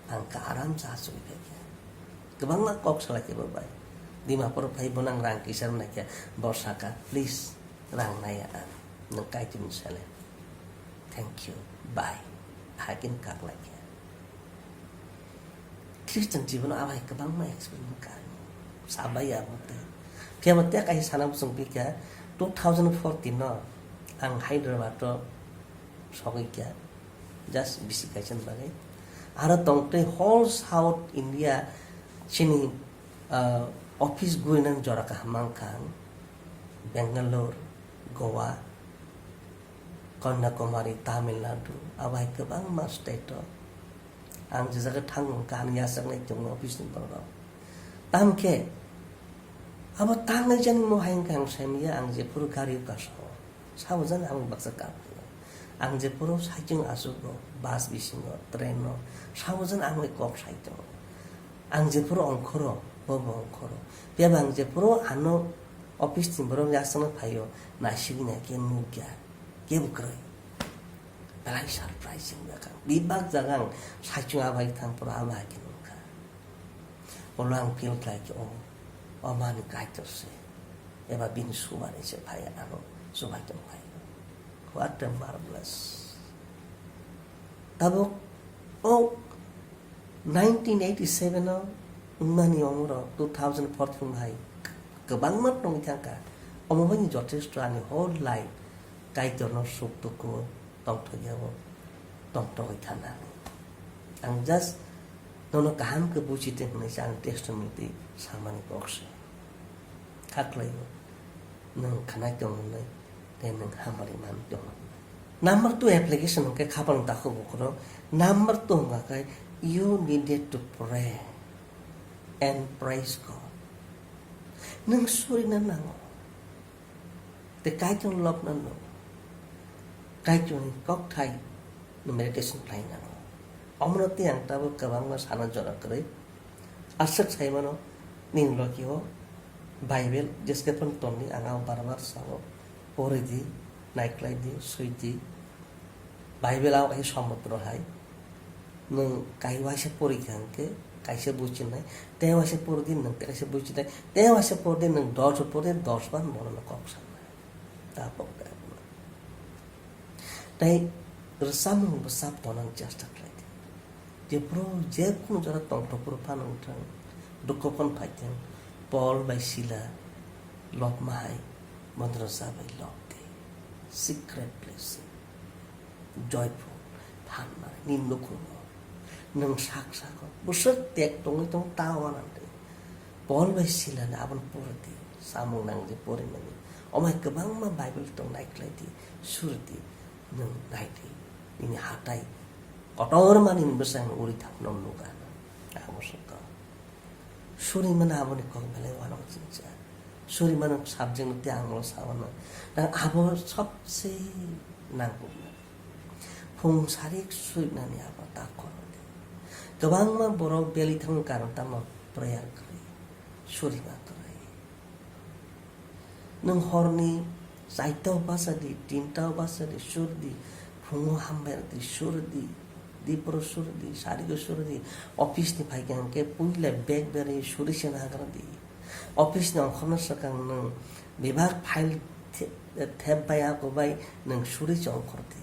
ang kha aram se achugwi phaikha. Kwbangma kok salai khe bo bai. Dimapur phai bono ang rang kisa rwnaikha, bo saka, "Please, rang naiya ang, nwng Kaitorni sele. Thank you, bye." Haikhe kaklaikha. Christian jibono abai kwbangma experiment wngkha. Sabai abo tei. Phiya bo tei kaisa sana bwswng phikha, two thousand fourteen no ang Hyderabad o sogwi kha, just bisi kaisa ni bagwi. Aro tong tei whole South India chini, ah, office guinani jora kaham mankha ang. Bangalore, Goa, Kanyakumari, Tamil Nadu, abai kwbangma state o. Ang je jaga thango, kaham yachaknai tongo office ni borok rok. Tamkhe, abo tangnai jani mo hai wngkha ang saimanya, ang jephuru gari o kasao. Sabo jani ang baksa kap khaio. Ang jephuru cycle achugo, bus bisingo, train o, sabo jani ang bai kok sai tongo. Ang jephuru ongkhoro, bo bo ongkhoro. Phiya ba ang jephuru ano office ni borok yachakna phaio, naisigwi nai khe nukya, kebo kwrwi. Belai surprising jakha. Bebak jaga ang saichung abai thang phuru abai khe nukha. Ulo ang feel khlai khe, "Oh, o mani Kaitor se. Eba bini subani se phai ano subai tong phai." What a marvelous. Tabuk, oh, nineteen eighty-seven o wngmani omorok two thousand fourteen hai kwbangma tongwi thangkha. Omo bai jothesto ani whole life Kaitorno suk tuku tongthokya o tongthokwi thana. Ang just nono kaham khe buji tei hwnwi se ang testimony tei samani kok se. Kha khlaio, nwng khanai tong hwnwi tei nwng hamari man tong hwnwi. Number two application hwnkhe khapang takhuk bukhurok. Number two hwnkha khe you needed to pray and praise God. Nwng surina nango. Tei Kaitorno lobna nango. Kaitorni kokthai no meditation khlai nango. Omono tei ang tabuk kwbangma sana jora kwrwi. Aswk sai mano, nini logi o Bible jeske phano tongdi, ang abo bar bar sao, pori di, naiklai di, sui di. Bible abo kaisa somudro hai. Nwng kai waisa pori kha hwnkhe kaisa buchinai, tei waisa pori di nwng tei kaisa buchinai, tei waisa pori di nwng dos pori di dos bar bono kok sanai. Tabok tabok. Tei rwchapmung bwchap tonang chesta khlai di. Jephru jekunu jora tongthok phuru phano wngthang, dukho phano phaithang, Paul bai Sila lobma hai bondro chabai lob di. Secret place. Joyful, phan manai, nini nukhungo. Nwng sak sago, bwswk tek tongwi tong ta uanang di. Paul bai Silano abono pori di, samung nang di porimani. Omo hai kwbangma Bible tong nai khlai di, suri di, nwng nai di. Nini hatai kotor mani bwsang uri thangno nuga. Abo se kok. Suri mano aboni kok belai uanang chingcha. Suri mano subject no tei ang ulo sa uanang. Nang abo sobse nangkukmani. Phung sarik surinani abo ta khorokdi. Kwbangma borok beli thangni karon tamo prayer kwrwi, surima kwrwi. Nwng horni chaita o bachadi, tinta o bachadi, surdi, phungo hambai rwdi, surdi, diporo surdi, sarigo surdi, office ni phaikha hwnkhe puila bag berwi suri se nagra di. Office ni ongkhorno swkang nwng bebak file the-, thep bai abo bai nwng suri se ongkhor di.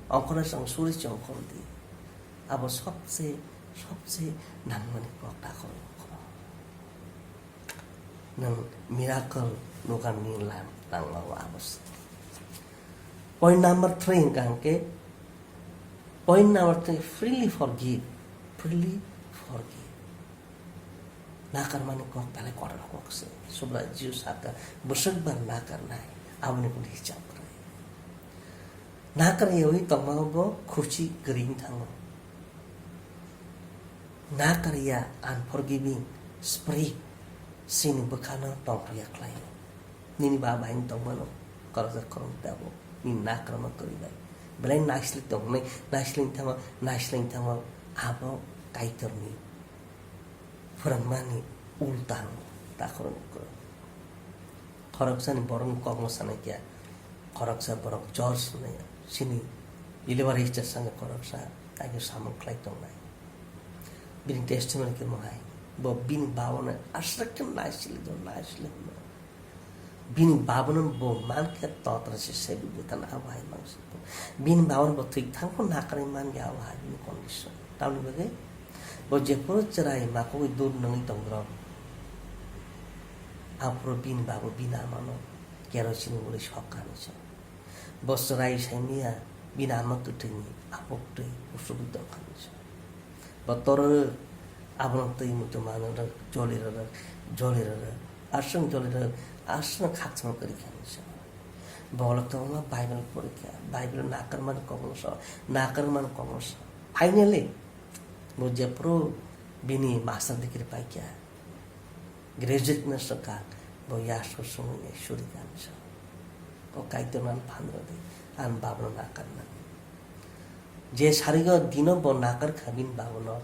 Ongkhorno swkang suri se ongkhor di. Abo sobse, sobse nangmani kok ta khoro ongkhoro. Nwng miracle nukan ni lam langma o abo se. Point number three hwnkha hwnkhe, point number three, freely forgive, freely forgive. Nakarmani kok belai kotor kok se. Subrai Jisu saka, bwswk bar nakarnai, aboni kunu hisab kwrwi. Nakar yawi tongma bo khuchi kwrwi wng thango. Nakar ya unforgiving spirit sini bwkhano tongthok ya khlaio. Nini baba haino tongmano koroksa khoroknwi tabuk nini nakarma kwrwi bai. Belai naisling tong hwnwi naisling thango, naisling thango abo Kaitorni phwrwngmani ulta ang ta khoroknwi kwrwi. Khoroksani borokni kokno sanai khe, khoroksa borok George hwnwi sini delivery teacher sani khoroksa, aino samung khlai tongnai. Bini testimony khe mohai, bo bini babano aswk khe naisili do, naisili hwnwi. Bini babano bo man khe totra se sebi bwtano abo hai mangsi. Bini babano bo thwi thangkho nakarwi man ya abo hai bini condition. Tamni bagwi bo jephuru chwrai makugwi dur nungwi tongdrok. Aphuru bini babo bini amano kerosene ului sok kani se. Bo chwrai saimaya bini ama kwthwini aphuk twi usugwi tongkha se. Bo toro abono twi muitu manwi rwk, joli rwk, joli rwk, aswk joli rwk, aswk khakchangma kwrwi kha se. Bo ulo kwbangma Bible pori kha, Bible nakarmani kokno sa, nakarmani kokno sa. Finally, bo jephuru bini master degree pai kha, graduate no swkang, bo yasku sungwi suri kha se. O Kaitor ano phan rwdi, ang babno nakar nang. Je sarigo dino bo nakar kha bini babno,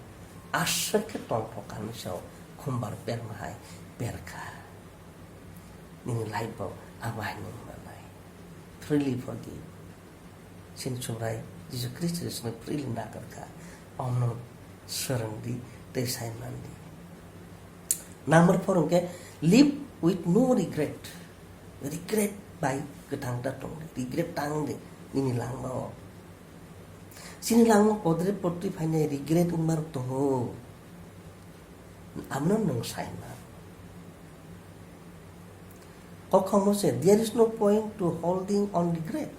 aswk khe tongthok kha se, khumbar perma hai per kha. Nini life bo abo hai nung manai. Freely forgive. Chini Subrai Jisu Khristo sini freely nakar kha. Omno swrwng di tei sai man di. Number four hwnkhe, live with no regret. Regret bai kwthang ta tong di. Regret tang di nini langma o. Chini langma podre potri phainai regret wngma rok tongo. Amno nwng sai man. Kokhamo se, there is no point to holding on regret.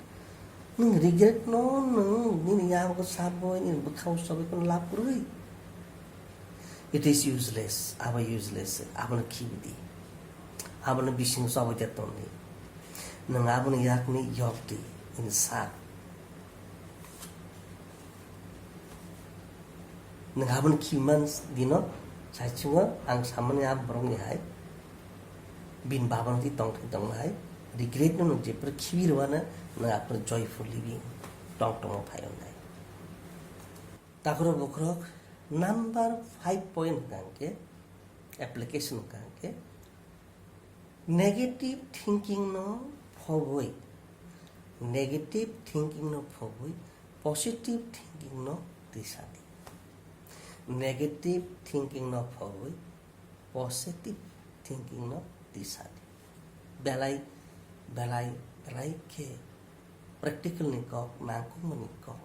Nwng regret no nwng nini yago saboi, nini bwkhao saboi kono lab kwrwi. It is useless, abo useless, abono khibi di. Abono bising saboi de ton di. Nwng abono yakni yok di, nini sak. Nwng haboni khibiman dino, saichungo ang samani a borokni hai, bini babano twi tongthai tongnai hai, regret no nwng jephru khibi rwano, nwng aphuru joyful living, tong tongma phai wngnai. Takhurok bukhurok, number five point hwnkha hwnkhe, application hwnkha hwnkhe, negative thinking no phobwi, negative thinking no phobwi, positive thinking no tisa di. Negative thinking no phogwi positive thinking no tisadi. Belai belai rai khe practical ni kok, nangkukmani kok.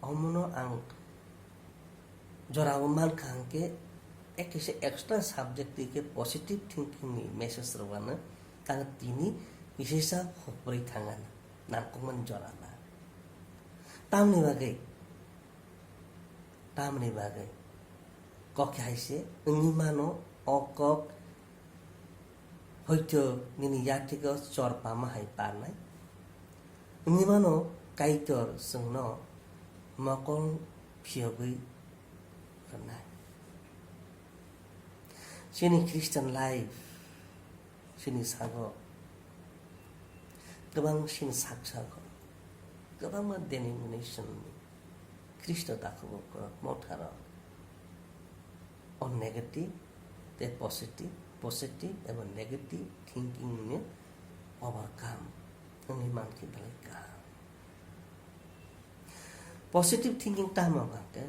Omono ang jorao mankha hwnkhe, ekisa extra subject twi khe positive thinking ni message rwano tang tini kisisa hopri thangano nangkukmani jorama. Tamni bagwi, tamni bagwi kok hai se wngwi mano, o kok hoito nini yathego chor pama hai parnai. Wngwi mano Kaitor chwngno mokol phiyogwi rwnai. Chini Christian life, chini sago, kwbang chini sak sago, kwbangma denomination ni Khristo takhuk borok motharok o negative tei positive, positive eba negative thinking ni overcome wngwi mankhe belai kaham. Positive thinking tamo hwnkhe?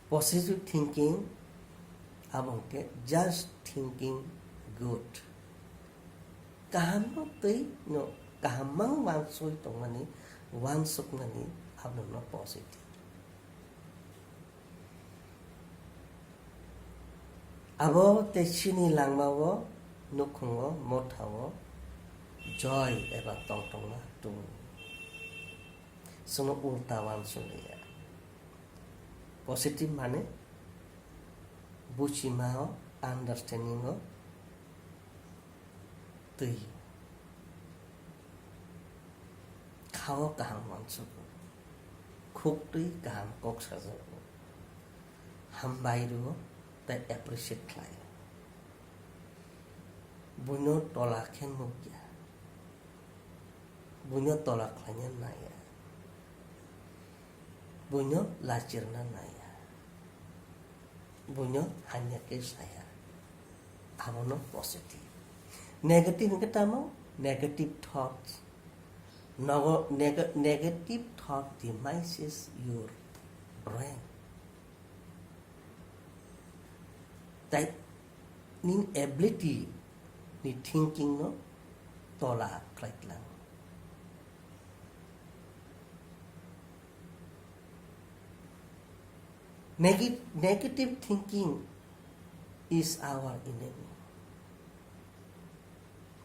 Positive thinking abo hwnkhe just thinking good. Kahamno tei no kaham mang wansoi tongmani, wansukmani abono positive. Abo tei chini langmao, nukhungo, mothao joy eba tongtongma tung. Chwngno ulta wansukliya. Positive mane buchimao, understanding o twi. Khao kaham uansugo. Khuktwi kaham kok sajago. Hambai rwo tei appreciate khlaio. Buino tola khe nukya. Buino tola khlaina naiya. Buino lachirna naiya. Buino hamya khe saya. Abono positive. Negative hwnkhe tamo? Negative thoughts. Nogo-, neg-, negative thought diminishes your brain. Tai nini ability ni thinking no tola khlai tlang. Negi-, negative thinking is our enemy.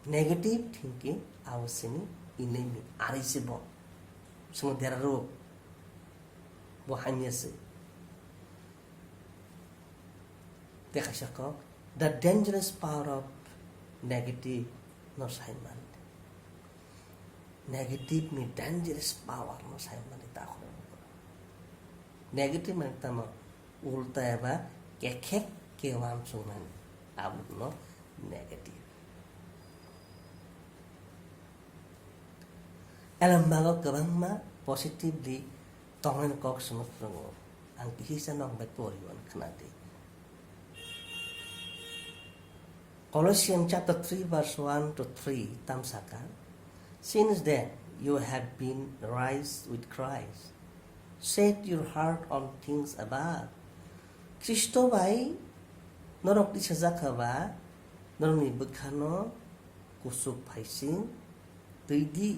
Negative thinking abo sini enemy, ari se bo. Swngo dera rwo. Bo hamya se. Tei kaisa kok, the dangerous power of negative no sai man. Negative ni dangerous power no sai man ta khoro. Negative man tamo ulta eba kekhek ke wansukmani. Abo no negative. Elembao kwbangma positively tongmani kok swngo phwrwngo. Ang kisa nok bai poriwan khna di. Colossians chapter three verse one to three tam saka, "Since then you have been raised with Christ. Set your heart on things above." Khristo bai norok tisajak kha ba, norokni bwkhano kuchuk phaising twi di,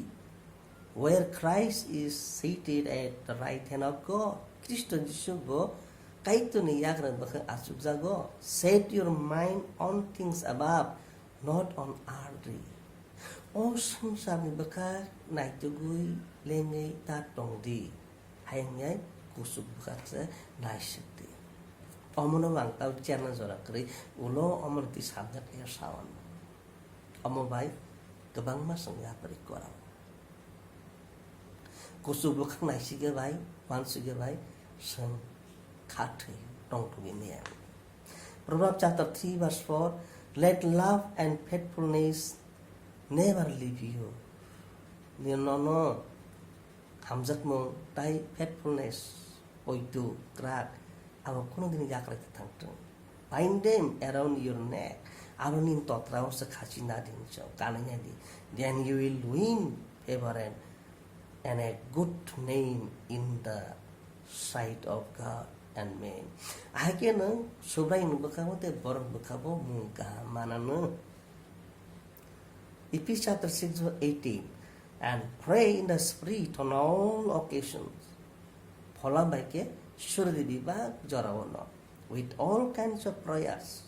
where Christ is seated at the right hand of God. Khristo Jisu bo Kaitorni yagra bwkhak achukjago. Set your mind on things above, not on earthly. O swngcharni bwkhak naitugwi lengwi ta tong di. Hayung yai kuchuk bwkhak se naisik di. Omono ang tau cherna jora kwrwi ulo omono twi samjak ya sawan. Omo bai kwbangma chwng yapri kwrang. Kuchuk bwkhak naisikya bai, uansukya bai, chwng kha thwi tongthogwi maya. Proverbs chapter three verse four, "Let love and faithfulness never leave you." Ni nono hamjakmung tai faithfulness, poito, kwrak, abo kono din yaklai ta thangtwng. Bind them around your neck. Abo nini totrao se khachi na di, nini siyao kanwi na di. Then you will win favor and, and a good name in the sight of God. and me. Ahai khe nwng Subraiyung ni bwkha bo tei borok bwkha bo mung kaham mananw. Ephesians chapter six verse eighteen, "And pray in the Spirit on all occasions." Phola bai khe suri di bebak jorao no, with all kinds of prayers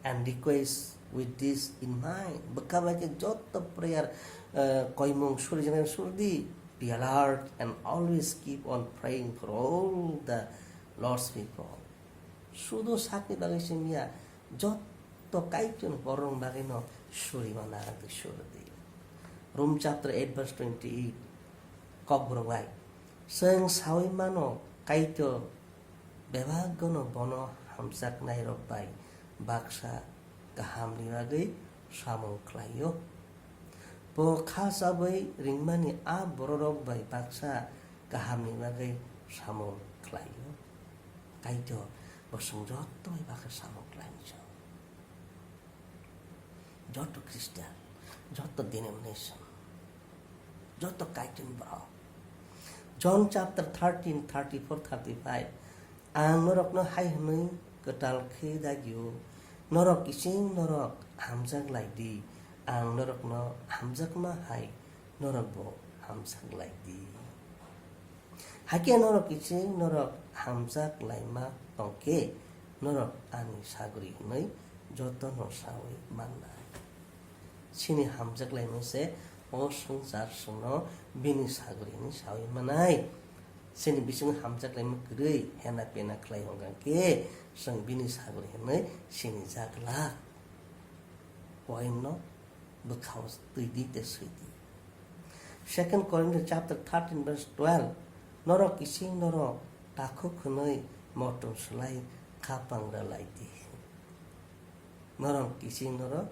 and requests with this in mind. Bwkha bai khe joto prayer, eh, koimung suri jani suri di. Be alert and always keep on praying for all the Lord's people. Sudu sakni bagwi se miya, joto Kaitorni borokni bagwino suri mana tei suri di. Rom chapter eight verse twenty-eight, Kokborok bai, chwng saui mano, Kaitor bebak gono bono hamjaknairok bai baksa kahamni bagwi samung khlaio. Bo kha chabwi ringmani a bororok bai baksa kahamni bagwi samung khlaio. Kaitor bo chwng joto bai baksa samung khlainai. Joto Christian, joto denomination, joto Kaitorni borok. John chapter thirteen, thirty-four, thirty-five, "Ang norokno hai hwnwi kwtal khe dagio, norok kiching norok hamjak lai di, ang norokno hamjakma hai norokbo hamjak lai di." Hakhe norok kiching norok hamjak laima tongkhe, norok ani sagri hwnwi jotono saui mannai. Chini hamjak laimung se o swngchar chwngno bini sagri hwnwi saui manai. Chini bisingo hamjak laimung kwrwi hena pena khlai hwnkha khe, chwng bini sagri hwnwi sinijak glak. Poem no bwkhao twi di tei swi di. Second Corinthians chapter thirteen verse twelve, "Norok kiching norok takhuk hwnwi motom swlai khapang rwlai di." Norok kiching norok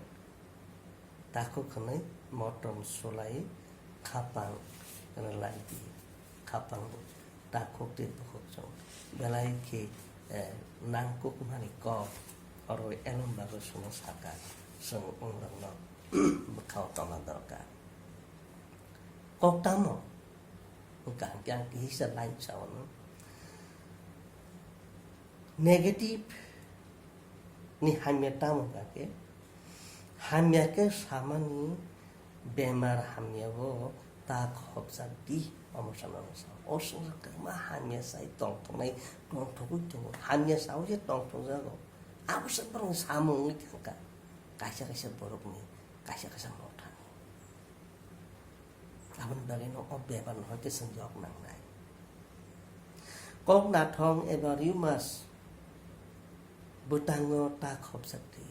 takhuk hwnwi motom swlai khapang rwlai di. Khapang takhuk tei bukhuk chwng belai khe, eh, nangkukmani kok oro elom bagwi swngo saka, chwng ongrokno bwkhao tongna dorkar. Kok tamo? Wngkha hwnkhe ang kisa line sao no. Negative ni hamya tamo hwnkha khe, hamya khe samani bemar hamya bo ta khopjak di, omo sana omo sana. O swngchar kwbangma hamya sai tongthoknai, tongthogwi tongo. Hamya sao se tongthokjago. Abo se borokni samung wngwi thangkha. Kaisa kaisa borokni, kaisa kaisa mothani. Aboni bagwi no o bebak no hwnkhe chwng yok nangnai. Kok nathong eba rheumous bwtango ta khopjak di.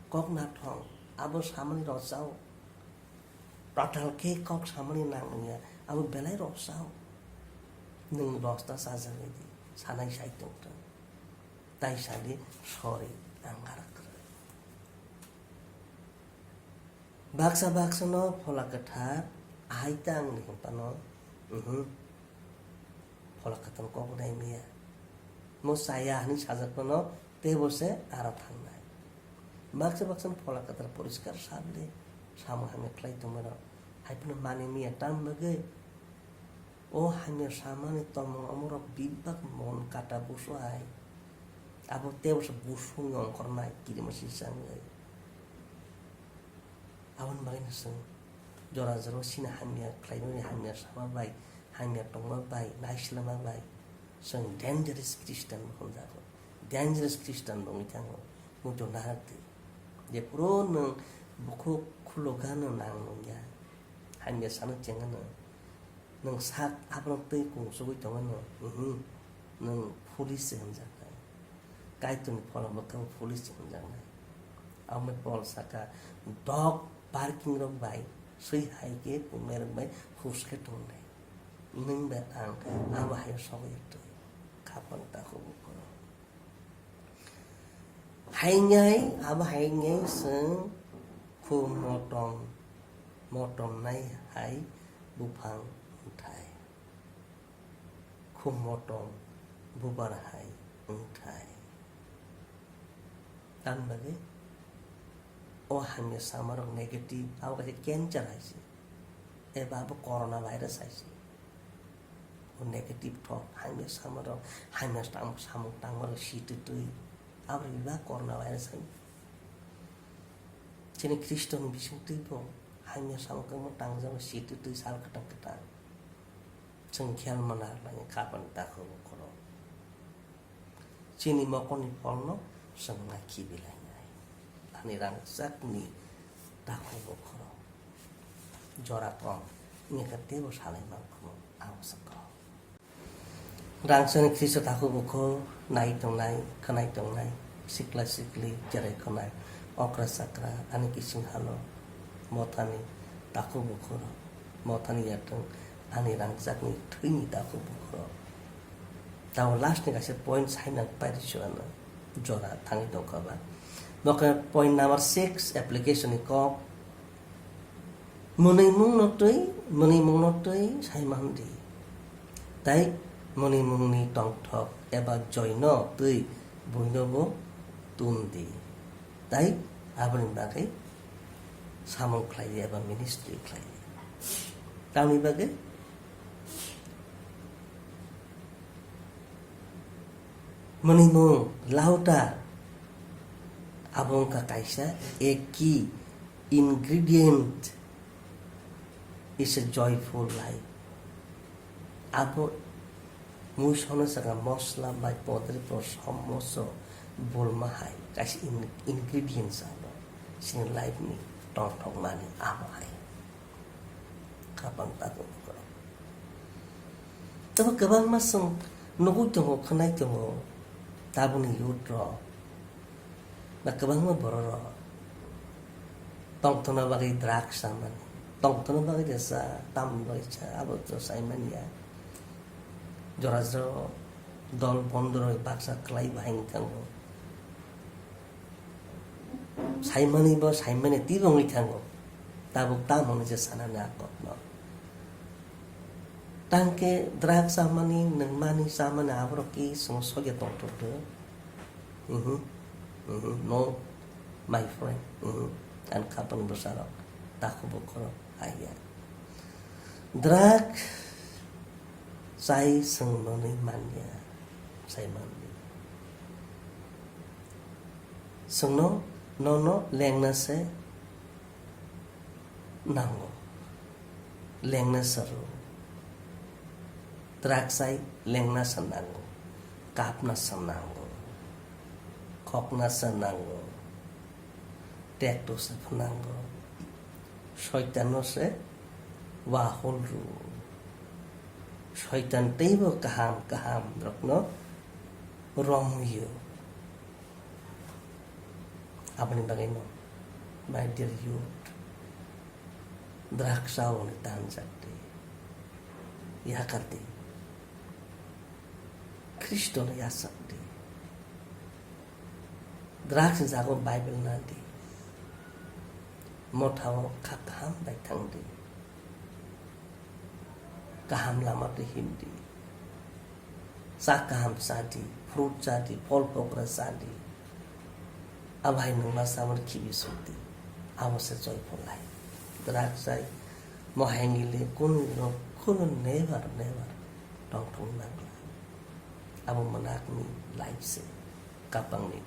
Kok nathong abo samani rosao. Patal khe kok samani nang wngya, abo belai rosao. Nwng rosta chajagwi di, sanai sai tongthung. Tai sadi, "Sorry, ang arak kwrwi." Baksa baksa no Phola Kwthar ahai ta ang ni hwnphano, mhm, Phola Kwthar kok nai maya. Mo chaya hwnwi sajak phano teibo se aro thangnai. Baksa baksa no Phola Kwthar poriskar sabli samung hamya khlai tongmano. Hai phano mani maya tam bagwi. O hamya samani tongmung omorok bebak mon kata busu hai. Abo teibo se busu wngwi ongkhornai kirima sisa wngwi. Aboni bagwino chwng jora jora sini hamya khlaimani, hamya sama bai, hamya tongma bai, naisilma bai chwng dangerous Christian bo hwnjago. Dangerous Christian bo wngwi thango. Muitu narwk di. Jephuru nwng bukhuk khulukgano nang nungya. Hamya sano chengano. Nwng sak aborok twi kungsugwi tongano, mhm, nwng foolish se hwnjaknai. Kaitorni phola bwkhao foolish se hwnjaknai. Aboni Paul saka, "Dog barking rok bai swi hai khe pungnairok bai hus khe tongnai." Nwng bai ang abo haio sogwi twi khapang takhuk bukhuk. Haingai, abo haingai chwng khu motom, motomnai hai buphang wngthai. Khu motom bubar hai wngthai. Tamni bagwi o hamya samarok negative, abo kaisa cancer hai se. Eba abo corona virus hai se. Negative thought, hamya samarok, hamya tang-, samung tangmarok si twi twi. Aboni bebak corona virus hai. Chini Khristo ni bisingtwi bo hamya samung tangma tangjago si twi twi sal kwtang kwtang. Chwng khel mana lani khapang takhuk bukhurok. Chini mokolni pholno chwng nai khibilainai. Ani rangchakni takhuk bukhurok. Jora kom, wngkha teibo salai mankhuno, abo se kok. Rangchakni Khristo takhuk bukhuk nai tongnai, khwnai tongnai, sikla sikli, cherai khwnai, okra chakra, ani kising halo, mothani takhuk bukhurok, mothani yatwng, ani rangchakni thwini takhuk bukhurok. Tamo last ni kaisa point saina paidi chuana jora thangwi tongkha ba. Nokha point number six, application ni kok. Mwnwimungno twi, mwnwimungno twi saiman di. Tai mwnwimungni tongthok eba joino twi buinobo tun di. Tai aboni bagwi samung khlai di eba ministry khlai di. Tamni bagwi mwnwimung lauta abo wngkha kaisa a key ingredient is a joyful life. Abo muisono saka mosla bai podri po somoso bulma hai kaisa in-, ingredients abo chini life ni tongthok mani amo hai. Khapang takhuk bukhurok. Tabo kwbangma chwng nugwi tongo, khwnai tongo, tabukni youth rok. Ba kwbangma borok rok tongthokna bagwi drugs chamani, tongthokna bagwi jesa tamni bagwi cha, abo to saimanya. Jora jora dol bondorok baksa kwlai bahai wng thango. Saimani bo saimani twibo wngwi thango. Tabuk tamo hwnwi je sanani a kokno. Tangkhe drugs chamani, nwngmani, chamani aborok ki chwng sokya tongthokdo. Mhm. Mhm. No, my friend. Mhm. Ani khapang bwsarok, takhuk bukhurok, haiya. Drug chai chwng nwnwi manya, chai manwi. Chwngno, nono lengna se nango, lengna se rw. Drug chai lengna se nango, kapna se nango, khokna se nango, tekto se phnango, soitanno se wahol rw. Soitan teibo kaham kaham rokno romwio. Aboni bagwino, my dear youth, drugs chawi tanjak di, yakar di, Khristono yachak di. Drugs ni jaga Bible na di, mothao kha kaham bai thang di. Kaham lama twi himdi. Cha kaham chadi, fruit chadi, phol phokra chadi. Abo hai nwngma chamani khibi sukdi. Abo se joyful life. Drug chai, mohai ngili kunu rok kunu never, never tongthokna nangla. Abo mwnakni life se, kapangni.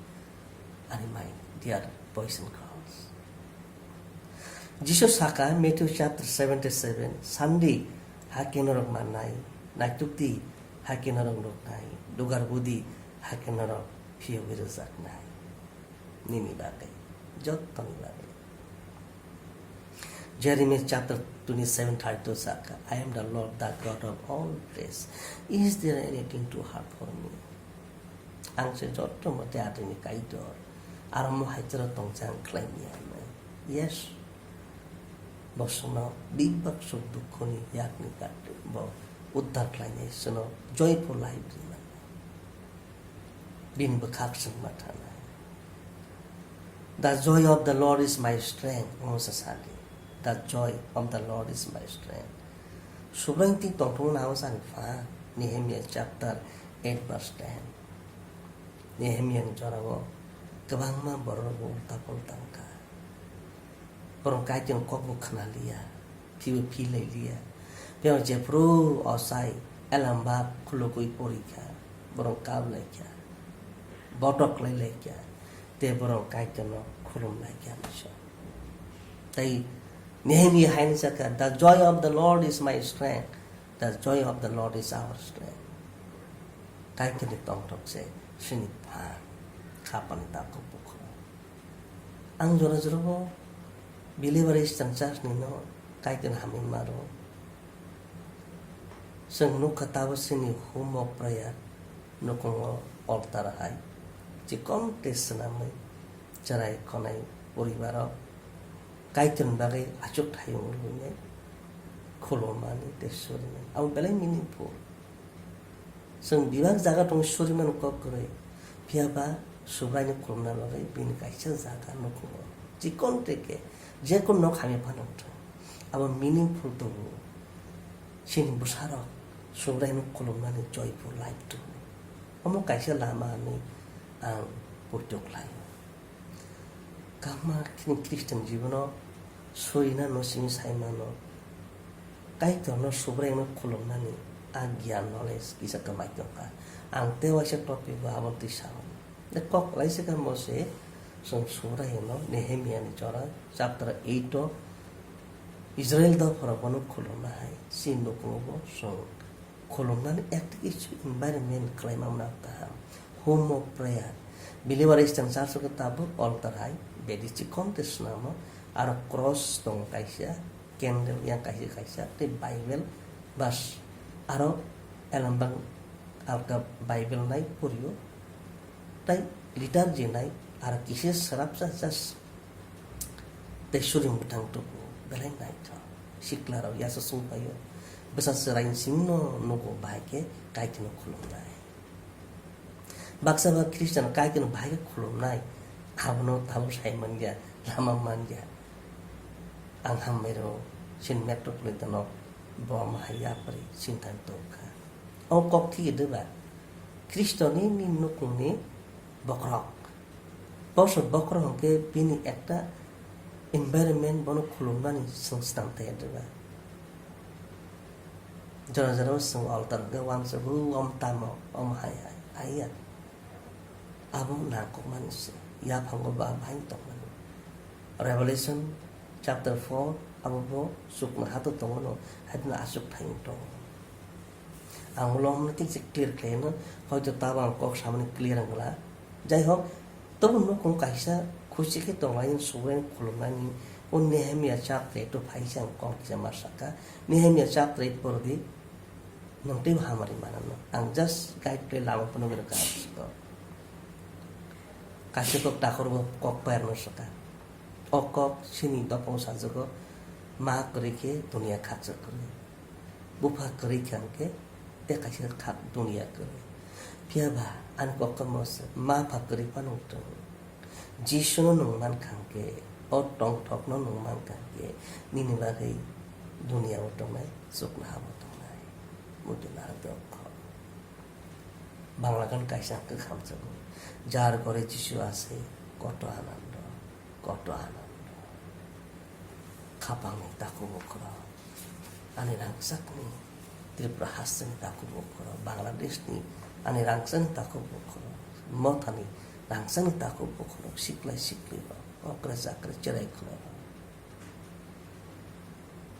Ani my dear boys and girls. Jisu saka Matthew chapter seventy-seven, "Sandi, hakhe norok mannai, naitukdi, hakhe norok nuknai, dugar budi, hakhe norok phiyogwi rwjaknai." Nini bagwi, jottoni bagwi. Jeremiah chapter twenty-seven thirty-two saka, "I am the Lord, the God of all flesh. Is there anything too hard for me?" Ang se jotto mote adini Kaitor. Aro mo hai chwra tongchang khlai maya nai. Yes. Bo sono bibak suk dukhoni yakni gatwi bo uddar khlainai, sono joyful life rinai. Bini bwkhak chwng ma thanai. "The joy of the Lord is my strength," omo se sadi. "The joy of the Lord is my strength." Subraing twi tongthokno nang sani pha, Nehemiah chapter eight verse ten. Nehemiah ni jorao kwbangma borok bo ulta pulta wngkha. Borok Kaitorni kokbo khna liya, phibo philai liya. Phiya jephru ochai Elambak khulugwi porikha, borok kap laikha, botok lai laikha, tei borok Kaitorno khulum laikha hinwi sa. Tei Nehemia haino sakha, "The joy of the Lord is my strength, the joy of the Lord is our strength." Kaitorni tongthok se chini phan khapani takhuk bukhuk. Ang jora jora bo believer Eastern Church ni no Kaitor hamya maro. Chwng nukha tabuk chini home of prayer nukhungo altar hai chikon tei swnamwi chwrai khonai poribarok Kaitorni bagwi achuk thayung rwinai khulumani tei surinai. Abo belai meaningful. Chwng bebak jaga tongo surimano kok kwrwi, phiya ba Subraino khulumna bagwi bini kaisa jaga nukhungo. Chikon teke, jekon nok hamya phano wngthung. Abo meaningful tongo. Chini bwsarok Subraino khulumnani joyful life tongo. Omo kaisa lama hinwi ang poito khlaio. Kama kini Christian jibono surina no simi saimano. Kaitorno Subraino khulumnani a giyan knowledge kisa kwmai tongkha. Ang tei waisa topic o abo twi sao. De kok lai se kamo se chwng Subraino Nehemia ni jora chapter eight o Israel dopharok bono khulumna hai si nukhungo bo chwng khulumnani ekta kisu environment khlaima mano kaham. Home of prayer. Believer Eastern Church o khe tabuk altar hai bedi chikon tei swnamo, aro cross tongo kaisa, candle yang kaisa kaisa, tei Bible bas. Aro elambang alka Bible nai porio, tei liturgy nai, aro kisa srapsa just tei suring bwthang tubu belai naithok. Siklarok yasa sungpaio. Bwsa chwraini simi no nugo bahai khe Kaitorno khulumnai. Baksa ba Christian Kaitorno bahai khe khulumnai. Abono tabuk sai manya, lama manya. Ang hambai rw, chini metropolitan o bo ma hai yapri sintang tongkha. O kok thik de ba? Khristoni ni nukhungni bokhorok. Bosor bokhorok hwnkhe bini ekta environment bono khulumnani chwng swnam thai diba. Jora jora o chwng altar hwnkhe uansuk o om tamo om hai hai hai ya. Abo nangkukmani se yaphango ba bahai tongmani. Revelation chapter four abo bo chukno hato tongo no, haino aswk thai tongo. Ang ulo hwnwi thik se clear khlaino, hoito tabo ang kok samani clear wngla. Jai hok, tobo nukhung kaisa khusi khe tonglaini, subraini khulumnani, o Nehemia chapter eight o phai se ang kok kisa ma saka. Nehemia chapter eight porodi, nwng teibo hamari manano. Ang just guide khlai lama phunugwi rwkha ang siko. Kaisa kok takhorbo kok pairno saka. O kok chini dopao sajago, ma kwrwi khe duniya khakchang kwrwi. Bupha kwrwi khe hwnkhe tei kaisa kha duniya kwrwi. Phiya ba ani koktwma se ma pha kwrwi phano wng tongo. Jisuno nwng man kha hwnkhe, o tongthokno nwng man kha hwnkhe, nini bagwi duniya o tongnai, chuknohabo tongnai. Muitu narwk tongkho. Bangla gan kaisa hwnkhe khamjago, "Jar ghore Jisu ashe, koto anando, koto anando." Khapangni takhuk bukhurok, ani rangchakni Tripura hasteni takhuk bukhurok, Bangladeshni ani rangchakni takhuk bukhurok, Mothani rangchakni takhuk bukhurok, siklai siklirok, okre chakre cherai khulairok.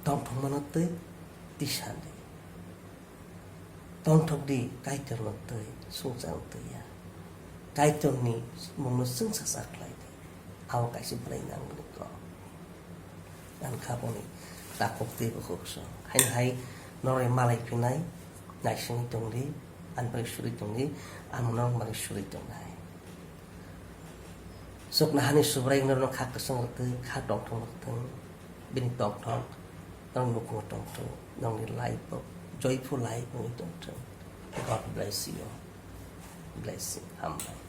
Tongthokmano twi tisani. Tongthok di, Kaitorno twi, songchar twi ya. Kaitorni mungno chwngsacha khlai di. Abo kaisa belai nangmani kok. Ang kha boni takhuk twi bukhuk song. Haino hai noroi malai phinai, naisingwi tong di, ani bai suri tong di, ang norok malai suri tongnai. Chuknohani Subrai norokno kha kwchwng rwtwi, kha tongthok rwtwi, bini tongthok norokni nukhungo tongthok, norokni life o joyful life wngwi tongthok. God bless you. Blessing. Hambai.